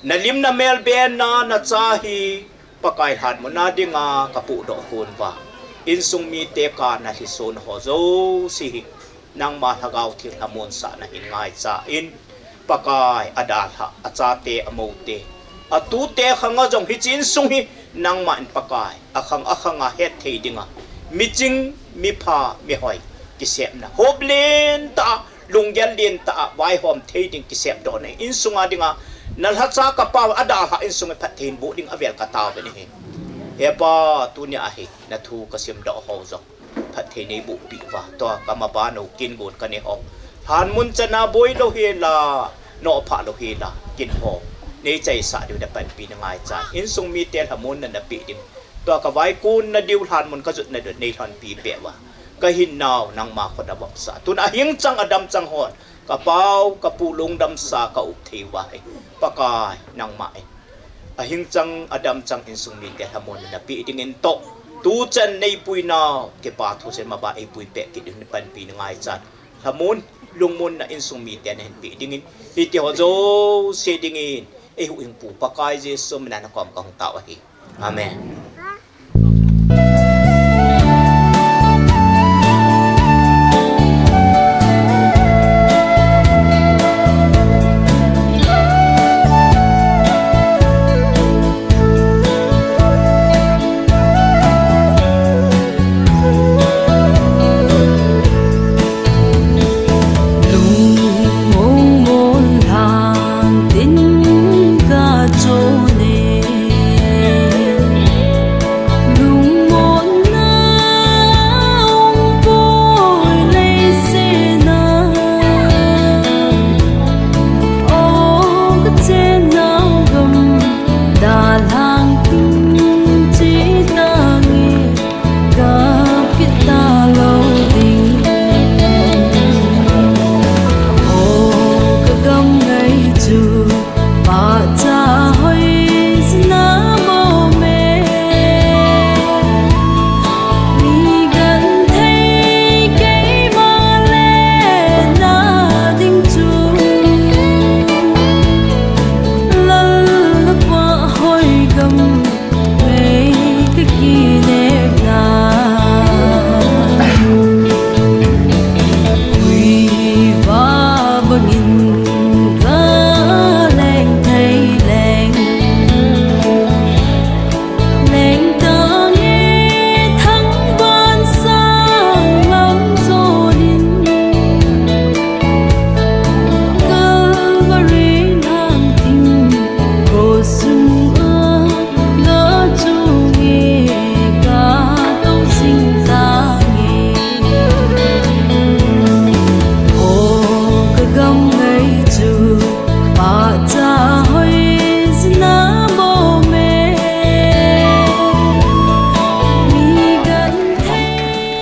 nalim namelbena nacha hi Pakai lhan muna dinga kapuhdoh kon uva, insung mite kana lhiso na ho jouse hi nangma Lhagao Theng lhamonsahna hin ngaicha in, Pakai, adalhah, achate, amoute, atute khanga jong hiche insung hi nangman Pakai, akhang akhanga hetthei dinga miching, mipha, mihoi kisepna, hop lentah a, lunggel lentah a vaihom thei ding kisepdohna insunga dinga nalhacha kapa adalhah insung hi phatthei in boh ding avel kataovin ahi. He Pa, tunia hi nathu kasim doh ho jong phatthei neiboh peh uva, tua kama ba no kin gon kanei ho, lhanmun chana boi lou hela, nophah lou hela, kin ho neichaisah diu napanpi nangaichan, insung mite lhamonna napeh ding, tua kavaikonna diu lhanmun kajotna diu neilhonpi peh uva, kahinnau nangma khut a vopsah, tun ahing chang adam chang hon kapau kapu lungdamsa kaup thei uva hi, Pakai nangma in ahing chang adam chang insung mite lhamonna napeh dingin toh, tuchan neipuinau kipa thusim aba eipui peh kit ding napanpi nangaichan, lhamun lungmonna insung mite nahin peh dingin, hiti ho jouse dingin eihuhhingpu Pakai Jesu mina nakom kahung tao ahi. Amen.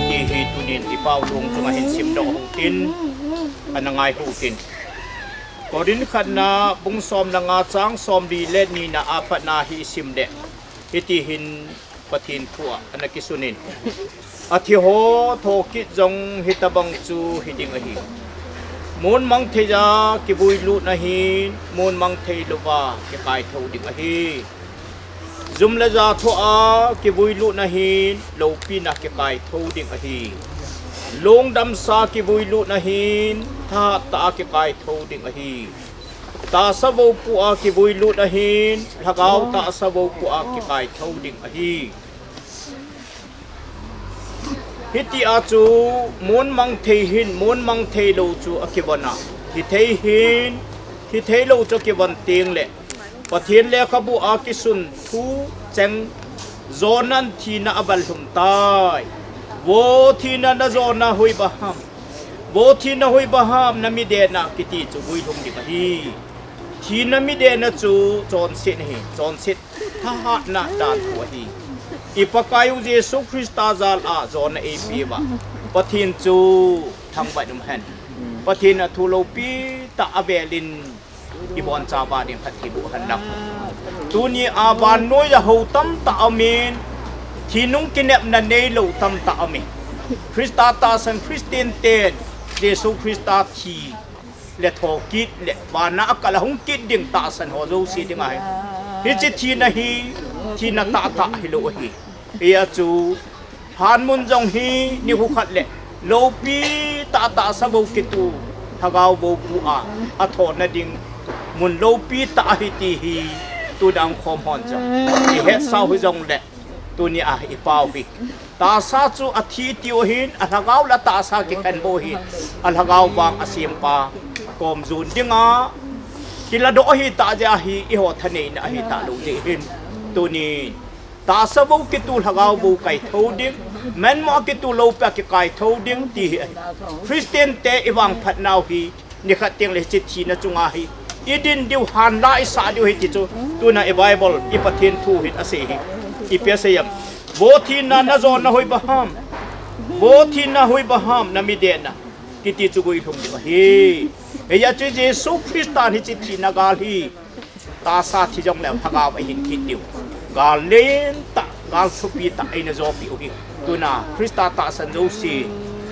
Ti hi tunin i pau lung chunga hin simdoh hung tin, ana ngai hung tin. Korin khatna bung som le nga chang som li le nina a patna hi i sim le, hiti hin Pathen thu a ana kisunin, athi ho thokit jong hitabang chu hiding ahi. Mun mang thei a kivui lut nahin, mun mang thei louva kikai tho ding ahi. Jum le ja thoa kivui lut nahin, loupina kikai tho ding ahi. Lungdamsa kivui lut nahin, thahat tah a kikai tho ding ahi. Tahsa vopu a kivui lut nahin, lhagao tahsa vopu a kikai tho ding ahi. Hiti a chu mun mang thei hin, mun mang thei lou chu akivon a, hithei hin, hithei lou chu akivon teng le, Pathen lekhabu a kisun thu cheng, Jonan thina aval lhum tai. Vo thina, na jona hoi ba ham? Vo thina hoi ba ham, na midena kiti chu vui lhum ding ahi. Thina midena chu chonset ahi, chonset thahatna dan thu ahi. I Pakaiyu Jesu Christa jal a jona eipeuva, Pathen chu thangvah in um hen. Pathen a thu loupi tah avelin i bonchauva ding phatthei boh hen lang. Tuni a vannoi a hou tamtah aumin, thi nung kinepna neilou tamtah aumin. Christa tahsan Christian ten Jesu Christa thi le thokit le vana akal a hung kit ding tahsan ho jouse ding ahi. Hiche thina hi, thina tahtah hilou ahi. Hia chu, hanmun jong hi nikho khat le loupi tah tahsa vo kitu, lhagao vopu a athona ding mun loupi tah ahi ti hi, tu dang khom hon jong i hetsau hijongle, tuni a i pau hi. Tahsa chu athi tiu ahin, alhagao le atahsa kikhen bou ahin, alhagao vang asempa kom jon dinga kiladoh ahitah jeh ahi, eiho thaneina ahitah lou jeh hin, tuni Tahsa bou kitu, lhagao bou kaitho ding, manmo kitu lopi a kikaitho ding ti hi ahi. Christian te i vangphat nau hi, nikhat teng le hiche thina chunga hi i din diu, hanla i sah diu hi ti chu, tuna i Bible, i Pathen thu hin asei hi. Ipi asei em? Vo thina, na jona hoiba ham? Vo thina, hoiba ham na midehna? Kiti chu guilhung diu ahi. Hijeh chun Jesu Christa in hiche thina gal hi, tahsa thi jongleu lhagao a hin kit diu, gal lentah, gal thupi tah eina jopeh u hi. Tuna Christa tahsan jouse,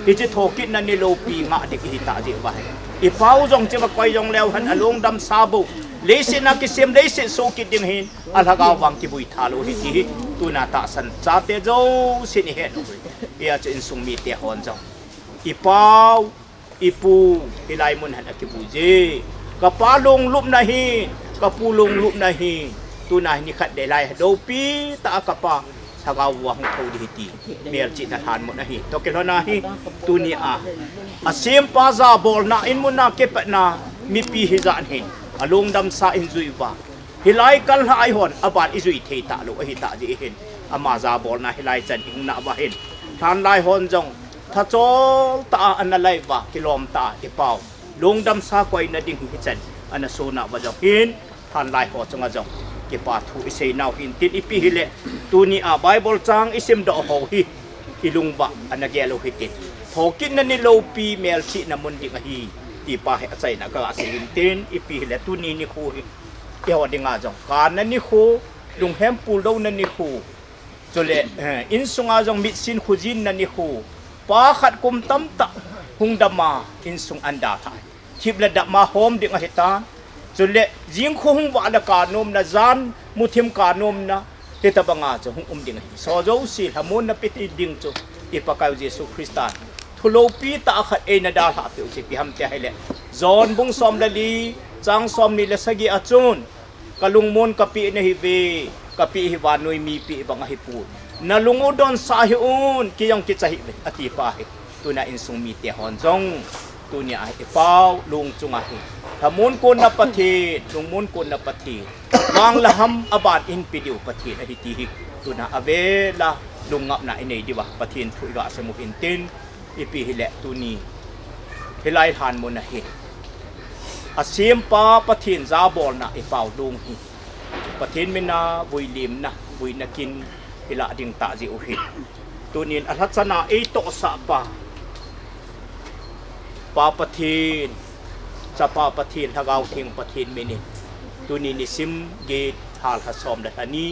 hiche thokitna ni lopi ngah ding ihi tah jeh uva hi. I pau jong hichea koi jongleu hen, alungdamsa bou, leiset a kisem, leiset soh kit ding ahin, alhagao vang kivui tha lou ahi ti hi, tuna tahsan chate jousen ihet u hi. Hijeh chun insung mite hon jong, i pau, i pu, hilai mun hin akivui je. Kapa lunglupna ahi, kapu lunglupna ahi. Tuna hi nikhat le lai hi loupi tah a kapa lhagao uva hung thou ding ahi ti, melchihna lhanmun ahi. Toh kilhon a hi, tunia asempa jabolna, inmun a kipatna, mipi hijat hin alungdamsa in jui uva, hilai kal lhah a ihon aban ijui thei talou ahi tah jeh hin, ama jabolna hilai chan ihung nah uva hin, lhanlai hon jong thachol tah a ana lai uva, kilom tah a i pau lungdamsa koina ding hi hichan ana suna uva jong hin, lhanlai ho chunga jong kipa thu isei nau hin tin, ipi hile tunia Bible chang isimdoh ho hi ilung uva ana gel u hitin, thokitna ni lopi melchihna mun ding ahi ti pa hi achaina kaga sei hin tin, ipi hile tuni nikho hi eiho dinga jong kana nikho, lunghem puldouna nikho, chule, eh, insunga jong mitsin khojinna nikho, pa khat kum tamtah hung dama insung an dalhah, thip le dam a hom ding ahitan, chule jingkho hung vah le kanomna, jan muthim kanomna, hitobanga chu hung um ding ahi. Hicheho jouse lhamonna pe ding chu i Pakaiu Jesu Christan thu loupi tah khat eina dalhah peh u chu ipi ham tia hile, John bung som le li, chang somni le sagi a chun, kalungmon kapeh nahiuve, kapeh hi vannoi mipeh bang ahipoi, nalung u donsah hih un, kei jong kicha hih uve, ati pa hi. Tuna insung mite hon jong, tunia i pau lung chunga hi, lhamon konna Pathen, lungmon konna Pathen, vang le ham aban in pe diu Pathen ahi ti hi, tuna avela lungngapna inei diuva Pathen thu iga sem u hin tin, ipi hile tuni hilai lhanmun a hin asempa Pathen jabolna i pau lung hi, Pathen mina vuilimna, vuina kin ilah ding tah jeh u hin, tunin alhachana eitohsah pa, Pa Pathen, Chapa Pathen, Lhagao Theng Pathen minin, tuni nisim get, lha lha som le lha ni,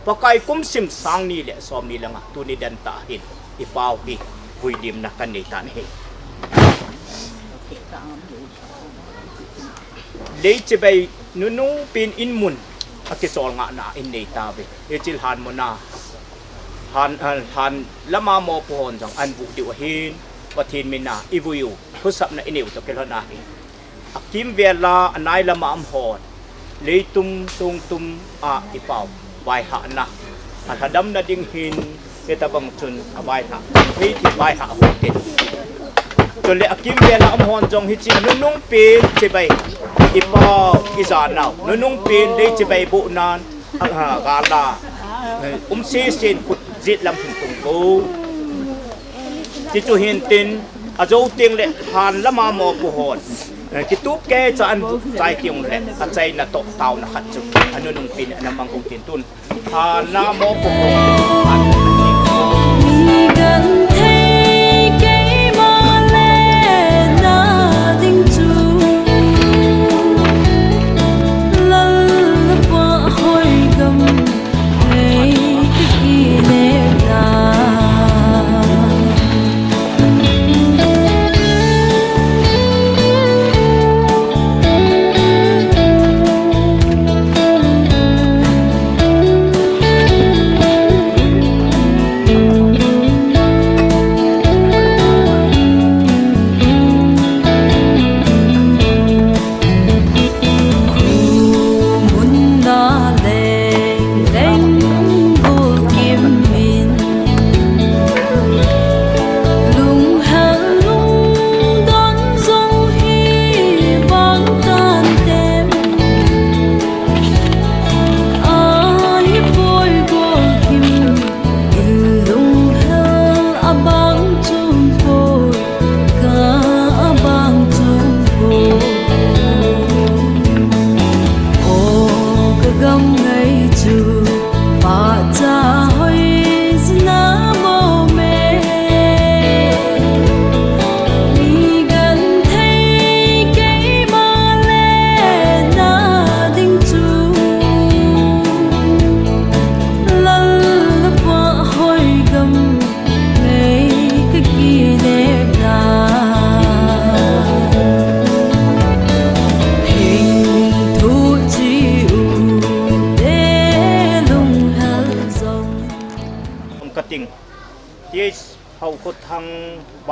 Pakai kum sim sang ni le som ni le nga, tuni den tah hin i pau hi vuilimna kanei tan ahi. Leichibai nunungpen inmun akicholngahna innei tauve. Hiche lhanmun a lhan, lhan lama mopo hon jong ahin vuh diu ahin, Pathen mina ivui u, thusapna inei u toh kilhon ahi. Akimvel a anai lama um hon, leitum tungtum a i pau vaihahna, alhadamna ding hin, hitobang chun avaihah thei thei vaihah u hite. Chule akimvel a um hon jong hiche nunungpen chibai i pau i janau, nunungpen leichibai bohnan, a, a, gal a, eh, um sesen khut jet lam hin tung uvo. Tichu hin tin, ajou teng le lhan lama mopo hon, eh, kitup keicha ahin vuh chai teng le, achaina toh taona khat chu anunungpen ana mang u hitin tun. Lhan a mopo hon. Mi genthei keima le na ding chu, Lalpa hoi gam nei ka kinem na.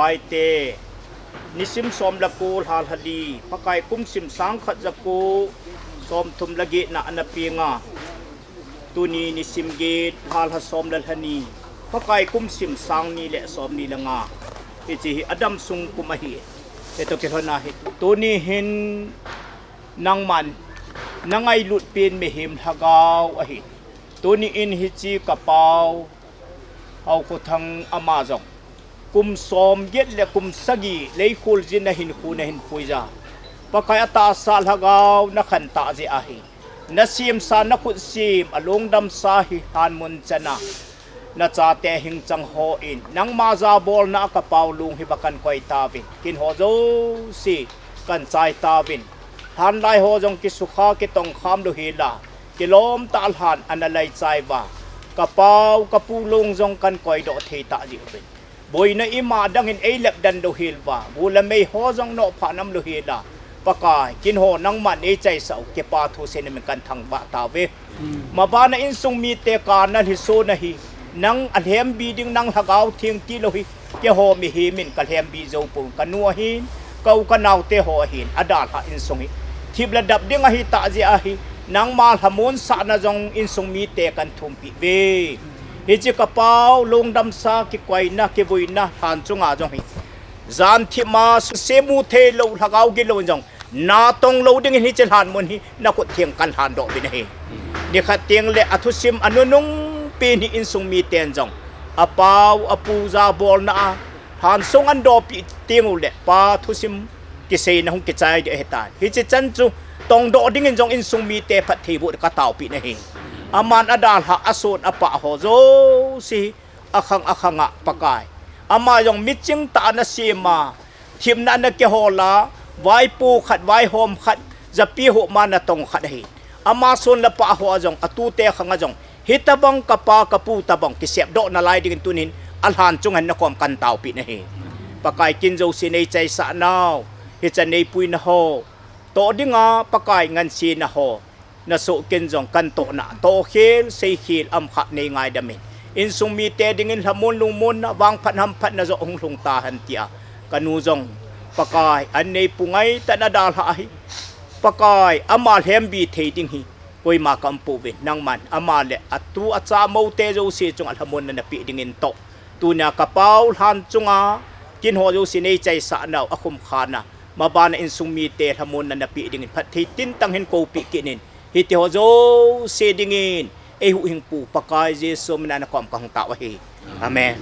Aite, nisim som le ko lha lha li, Pakai kum sim sang khat ja ko som thum le get na ana peng a. Tuni nisim get lha lha som le lha ni, Pakai kum sim sang ni le som ni le nga. Hiche hi Adam sung kum ahi. Hitoh kilhon a hi. Tuni hin nangman na ngailut pen mihem lhagao ahi. Tuni in hiche ka pau Haokhothang ama jong kum som get le kum sagi Leikhol jin a hinkho na hin puija. Pakai atahsa lhagao na khen tah jeh ahi. Na semsa na khut sem a lungdamsa hi lhan mun chan a na chate hing chang hon nangma jabolna a ka pau lung hi va kan koi tauvin. Kin ho jouse kan chai tauvin. Lhan lai ho jong kisukha kitongkham lou hel a, kilom tah lhan ana lai chai uva. Ka pau, ka pu lung jong kan koi doh thei tah jeh uvin. Boina ima dang in ei lep den lou hel uva. Gu le mei ho jong noh pha nam lou hel a. Pakai, kin ho nangman ei chaisah u, kipa thu seiyin min kan thangvah tauve. Mabana insung mite kana lhiso na hi, nang a lhembi ding nang lhagao theng tilou hi, keiho mihem in ka lhembi jou pon ka nu ahin, ka u ka naote ho ahin, adalhah insung hi. Thip le dap ding ahi tah jeh ahi, nangma lhamon sahna jong insung mite kan thumpi uve. Hiche ka pau, lungdamsa, kikoina, kivuina, lhan chunga jong hi. Jan thip ma suse mu thei lou, lhagao gilou in jong, na tong lou dingin hiche lhan mun hi na khut theng kan lhan doh uvin ahi. Nikhat teng le a thusim a nunung pen hi insung miten jong, a pau, a pu jabolna a, lhan sung an doh pi teng u le, pa thusim kiseina hung kichai ding ahi tan. Hiche chan chu tong doh dingin jong insung mite phattheiboh ka taopi nahi. Aman adalhah, ason, apah ho jouse hi, akhang akhang a Pakai. Ama jong miching tah a na sem a, themna na kihol a, vaipo khat, vaihom khat, japi ho ma na tong khat ahi. Ama son le pah ho a jong, atute khang a jong, hitabang ka pa ka pu tabang kisep doh nalai dingin tunin, alhan chunga hin na kom kan taopi nahi. Pakai kin jouse nei chaisah nau, hichan nei puina ho, toh dinga Pakai ngansena ho, na soh ken jong kan tohna, toh khel, sei khel, am kha nei ngaidam in. Insung mite dingin lhamon lungmonna, vangphat hamphatna joh hung lhung tahen tia. Ka nu jong, Pakai, an nei pu ngai tah in adalhah ahi. Pakai, ama lhembi thei ding hi koima ka um pouvin, nangman, ama le atu acha mou te jouse chunga lhamonna na pe dingin toh. Tunia ka pau lhan chunga, kin ho jouse nei chaisah nau, akhum khan a. Mabana insung mite lhamonna na pe dingin phatthei tintang hin koupi kit in. Hiti ho jouse dingin, ei huhhingpu Pakai Jesu mina na kom ka hung tao ahi. Amen.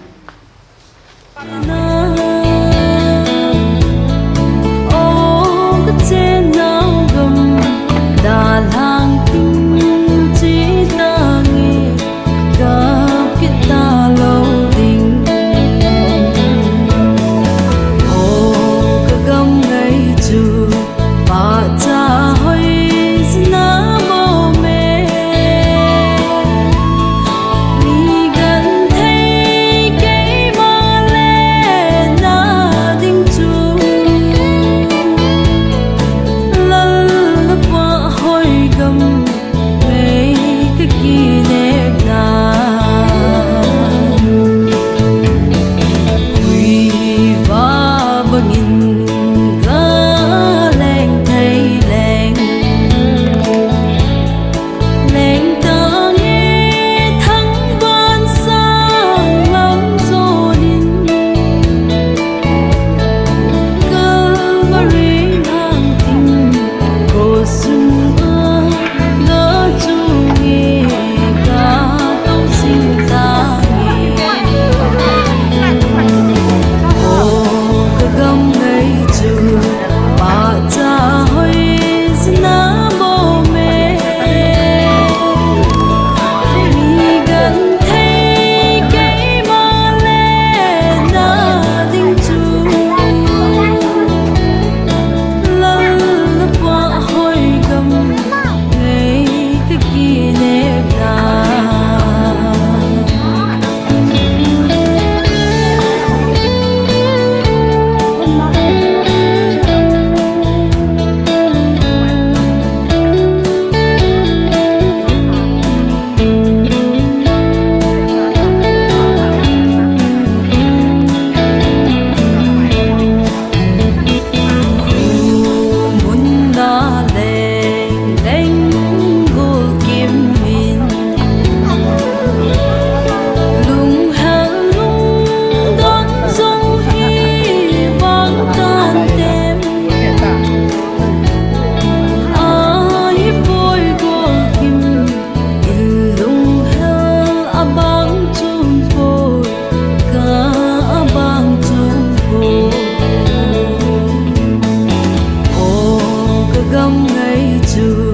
gam ngai chu